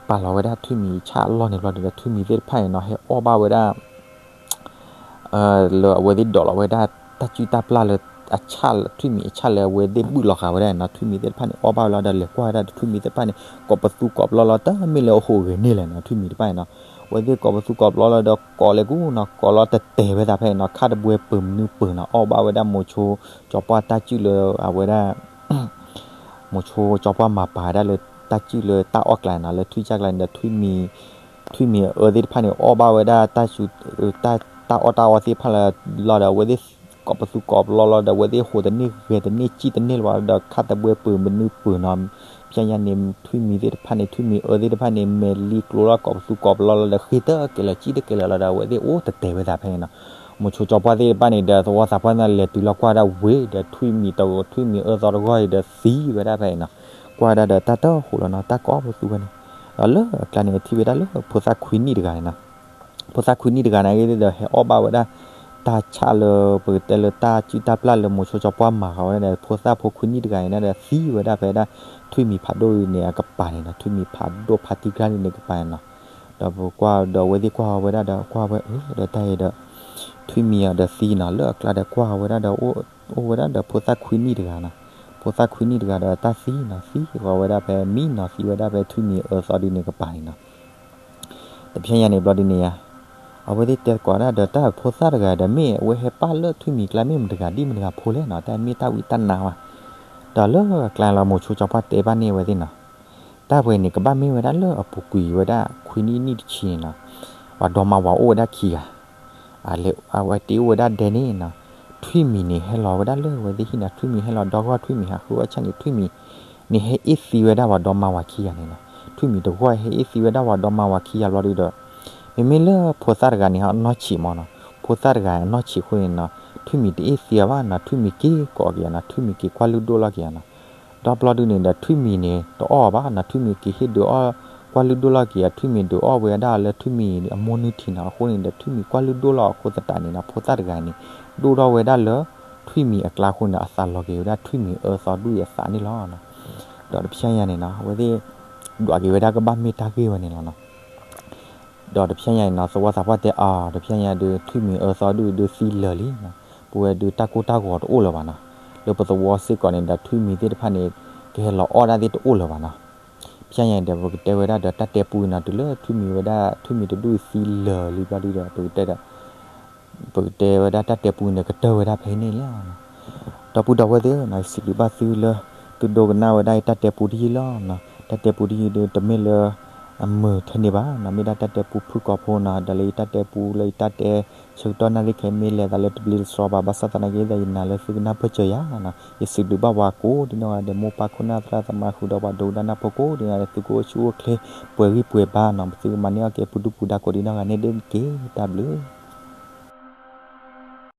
ပာ်လီၤဝဲဒၣ်ထွံၣ်မံၤဆၣ်အလီၢ်န့ၣ်ဘျီဒီး ထွံၣ်မံၤသ့ၣ်တဖၣ်န့ၣ်နီၤ ဟဲအီၣ်ဘၣ်ဝဲဒၣ် လၢအဝဲသ့ၣ်ဒိးလီၤဝဲဒၣ် တၢ်စုၣ်တၢ်ပျၢ်လၢ အဆၣ် ထွံၣ်မံၤအဆၣ်လၢအဝဲသ့ၣ်ဘုၣ်လီၤဃာ်ဝဲဒၣ်နီၤ, ထွံၣ်မံၤသ့ၣ်တဖၣ်န့ၣ် အီၣ်ဘၣ်ဝဲလီၤဒီး လဲၤကွၢ်ဝဲဒၣ်ဒီး ထွံၣ်မံၤသ့ၣ်တဖၣ်န့ၣ် ကိးပသူကိးပလီလီၤ တမ့ၢ်လၢအဟူးဂဲၤန့ၢ်လဲၣ်နီၤ, ထွံၣ်မံၤတဖၣ်န့ၣ်နီၤ, အဝဲသ့ၣ်ကိးပသူကိးပလီလီၤဒီး ကိးလဲၤကူနီၤ, ကိးလီၤတတဲာ်ဝဲသးဖဲန့ၣ်နီၤ, ခါတဘှဲပၢၢ်မနုၤပၢၢ်နီၤ, အီၣ်ဘၣ်ဝဲဒၣ်မိၤဆိကၠီပှၢ်တၢ်စုၣ်လၢအဝဲဒၣ် မိၤဆိကၠီပှၢ်မၤပာ်ဝဲဒၣ်လၢတၢ်စုၣ်လၢတၢ်အီၣ်ကျါန့ၣ်နီၤ, လၢထွံၣ်ဆၣ်ကျါန့ၣ်ဒီး ထွံၣ်မံၤအၢသ့ၣ်တဖၣ်န့ၣ် အီၣ်ဘၣ်ဝဲဒၣ်တၢ်စုၣ် တၢ်အီၣ်တၢ်အီသ့ၣ်တဖၣ်လၢ လီၤဒီး အဝဲသ့ၣ်ကိးပသူကိးပလီလီၤဒီး အဝဲသ့ၣ်ဟူးတန့ၢ်ဂဲၤတန့ၢ်စံၣ်တန့ၢ်လၢၤဘၣ်ဒီး ခါတဘှဲပၢၢ်မနုၤပၢၢ်နီၤ, ဖဲညါန့ၣ် ထွံၣ်မံၤသ့ၣ်တဖၣ်န့ၣ် ထွံၣ်မံၤအၢသ့ၣ်တဖၣ်န့ၣ် မဲာ်လံကျိၤလီၤ ကိးပသူကိးပလီလီၤဒီး ဃ့တကဲလၢာ်စံၣ်တကဲလၢာ်လီၤဒီး အဝဲသ့ၣ်အိၣ်တတဲာ်ဝဲသးဖဲန့ၣ်နီၤ, မိၤဆိကၠီပှၢ်သ့ၣ်တဖၣ်န့ၣ်ဒီး သဝီသးပှၢ်န့ၣ် လဲၤတုၤလီၤကွၢ်ဒၣ်ဝဲဒီး ထွံၣ်မံၤတ ထွံၣ်မံၤအၢသီတဂီၢ်အံၤဒီးသံဝဲဒၣ်ဖဲန့ၣ်နီၤ, ကွၢ်ဝဲဒၣ်ဒီးတၢ်တဟူးလီၤနီၤ, တၢ်ကိးပသူဖဲန့ၣ်, ဒီးလၢအကျါန့ၣ် ထံၣ်ဝဲဒၣ်လၢဖိသၣ်ခွံနံၣ်တဂၤန့ၣ်နီၤ ဖိသၣ်ခွံနံၣ်တဂၤန့ၣ်က့ဒီး ဟဲအီၣ်ဘၣ်ဝဲဒၣ် တၢ်ဆၣ်လၢပကတဲလၢတၢ်စုၣ်တၢ်ပျၢ်လၢမိၤဆိကၠီပှၢ်မၤဃာ်ဝဲဒၣ်ဒီး ဖိသၣ်ဖိခွံနံၣ်တဂၤန့ၣ်ဒီး သံဝဲဒၣ်ဖဲဒၣ် ထွံၣ်မံၤဖးဒိၣ်န့ၣ်အကပၤန့ၣ်နီၤ, ထွံၣ်မံၤဖးဒိၣ်ဖါတံၢ်ကြၢ်န့ၣ်ကပၤန့ၣ်နီၤ, ဒီးပကွၢ်ဒီးအဝဲသ့ၣ်ကွၢ်ဝဲဒၣ်ဒီး ကွၢ်ဝဲအၢ ဒီးတၢ်အံၤဒီး ထွံၣ်မံၤအီၤဒီးသံနီၤ, လၢအကျါဒီးကွၢ်ဝဲဒၣ်ဒီး အိၣ်ဝဲဒၣ်ဒီးဖိသၣ်ခွံနံၣ်တဂၤနီၤ, ဖိသၣ်ခွံနံၣ်တဂၤဒီးတၢ်သံနီၤ, သံဃီၤဝဲဒၣ်ဖဲမံနီၤ, သံဝဲဒၣ်ဖဲထွံၣ်မံၤအၢသီဒုန့ၣ်ကပၤန့ၣ်နီၤ. တဖျဲညါန့ၣ်ဘျီဒုန့ၣ်ယါ, အဝဲသ့ၣ်တဲသကိးဒၣ်ဒီးတၢ်ဖိသၣ်တဂၤဒီး မ့ၢ်အဝဲဟဲပာ်လၢထွံၣ်မံၤကျါ မ့ၢ်မတၤတဂၤဒ်မတၤတဂၤဖိလဲၣ်နီၤ, တၢ်မ့ၢ်တၢ်ဝံတၢ်နါဝဲ. ဒီးလၢကျါလီၤ မိၤဆိကၠီပှၢ်တဲဘၣ်န့ၢ်အဝဲသ့ၣ်နီၤ, တၢ်ပှဲၤန့ၣ် ကဘၣ်မ့ၢ်ဝဲဒၣ်လၢအပူၤကွံာ်ဝဲဒၣ် ခွံနံၣ်နံၣ်တဆံန့ၣ်နီၤ, ပှၤဒီမါဝၤအိၣ်ဝဲဒၣ်ခံဂၤ အဝဲတ့အိၣ်ဝဲဒၣ်ဒဲန့ၣ်နီၤ, ထွံၣ်မံၤန့ၣ် ဟဲလီၤဝဲဒၣ်လၢအဝဲသ့ၣ်ဟံၣ်နီၤ, ထွံၣ်မံၤဟဲလီၤဒီဂီၢ်ထွံၣ်မံၤဟးဃုအီၣ်ဆၣ်န့ၣ် ထွံၣ်မံၤန့ၣ် ဟဲအ့ၣ်သံဝဲဒၣ်ပှၤဒီမါဝၤခံဂၤန့ၣ်နီၤ, ထွံၣ်မံၤတဂီၢ်ဟဲအ့ၣ်သံဝဲဒၣ်ပှၤဒီမါဝၤခံဂၤဘျီဒုဒီး, မ့မ့ၢ်လၢဖိသၣ်တဂၤန့ၣ် အနီၢ်ဆံးမးနီၤ, ဖိသၣ်တဂၤအနီၢ်ဆံးအဃိန့ၣ်နီၤ, ထွံၣ်မံၤတအ့ၣ်သံအီၤဘၣ်နီၤ, ထွံၣ်မံၤက့ၤကိးက့ၤအီၤနီၤ, ထွံၣ်မံၤက့ၤကွၢ်လုၢ်ဒိၣ်လီၤက့ၤအီၤနီၤ. ဒီးဘျီဒုန့ၣ်ဒီး ထွံၣ်မံၤန့ၣ် တအီၣ်အီၤဘၣ်နီၤ, ထွံၣ်မံၤက့ၤဟ့ၣ်ဒုးအီၣ် ကွၢ်လုၢ်ဒိၣ်လီၤက့ၤအီၤ, ထွံၣ်မံၤဒုးအီၣ်ဝဲဒၣ်လၢထွံၣ်မံၤအမိၢ်နုၢ်ထံနီၤ, အဃိန့ၣ်ဒီး ထွံၣ်မံၤကွၢ်လုၢ်ဒိၣ်လီၤအဃိသတးန့ၣ်နီၤ, ဖိသၣ်တဂၤန့ၣ် ဒိၣ်ထီၣ်ဝဲဒၣ်လၢ ထွံၣ်မံၤအကျါအဃိန့ၣ်ဒီး အသးလီၤက့ၤဝဲဒၣ်ထွံၣ်မံၤအၢသီဒူၣ်အံၤအသးန့ၣ်လီၤ. ဒီးတဖျဲညါန့ၣ်နီၤ အဝဲသ့ၣ် ဒွးက့ၤဝဲဒၣ်ကဘၣ်မ့ၢ်တၢ်ဂ့ၢ်ဝဲန့ၣ်လီၤနီၤ. ဒီးတဖျဲညါန့ၣ်နီၤ သဝီသးပှၢ်တဲအီၤ, တဖျဲညါဒုး ထွံၣ်မံၤအၢသီဒူၣ်အံၤဒုးသံလၢာ်လံနီၤ, ပဝဲဒုးတၢ်ကိၢ်တၢ်ဂီၤတအိၣ်လၢၤဘၣ်နီၤ, လၢပသဝီစ့ၢ်ကီးန့ၣ်ဒီး ထွံၣ်မံၤသ့ၣ်တဖၣ်န့ၣ် ကဟဲလီၤအီၣ်ဒၣ်သ့ၣ်တအိၣ်လၢၤဘၣ်နီၤ. တဖျဲညါန့ၣ်ဒီး ပကတဲဝဲဒၣ်ဒီးတၢ်တဲပူအံၤနီၤ, တုၤလၢထွံၣ်မံၤဝဲဒၣ် ထွံၣ်မံၤတဒူၣ်အံၤသံလၢာ်လံဘျီဒုဒီး ပကတဲဒီး ပကတဲဝဲဒၣ်တၢ်တဲပူန့ၣ် ကတၢၢ်ဝဲဒၣ်ဖဲအံၤန့ၣ်လီၤ. ဒီပုၢ်ဒီဝဲၢ်သ့ၣ်ဧၢနီၤ, ယစံးဘျုးဘၣ်သုလၢ သုဒိကနၣ်ဝဲဒၣ်ယတၢ်တဲပူတယုၢ်လီၤနီၤ. တၢ်တဲပူတယုၢ်ဒုး တမ့ၢ်လၢအမုာ်ထဲန့ၣ်ဘၣ်နီၤ, မ့ၢ်ဒၣ်တၢ်တဲပူဖုၣ်ကိာ်ဖိနီၤ, ဒီးလၢယတၢ်တဲပူလၢယတၢ်တဲ ဆၢကတီၢ်နၣ်ရံၣ်ခဲအံၤ မ့ၢ်လဲၤသးလၢတဘျ့တဆှီဘၣ်, ဘၣ်ဆၣ်သနာ်က့ဒီး ယနာ်လၢသုကနၢ်ပၢၢ်စၢၤယၤနီၤ. ယစံးဘျုးဘၣ်ပှၤကိးဒ်နီၢ်ဂၤဒဲး, မိၢ်ပၢ်ခိၣ်နၢ်သရၣ်သမါဃုာ်ဒီးပှၤဒိကနၣ်ဖိကိးဒ်နီၢ်ဂၤဒဲး, သုကအိၣ်ဆူၣ်အိၣ်ချ့ပှဲၤဂံၢ်ပှဲၤဘါနီၤ, ပသုကမၤန့ၢ်အီၣ်က့ၤပူၤဒုၣ်ပူၤဒါကိးဒ်နီၢ်ဂၤန့ၣ်တက့ၢ်. တၢ်ဘျုး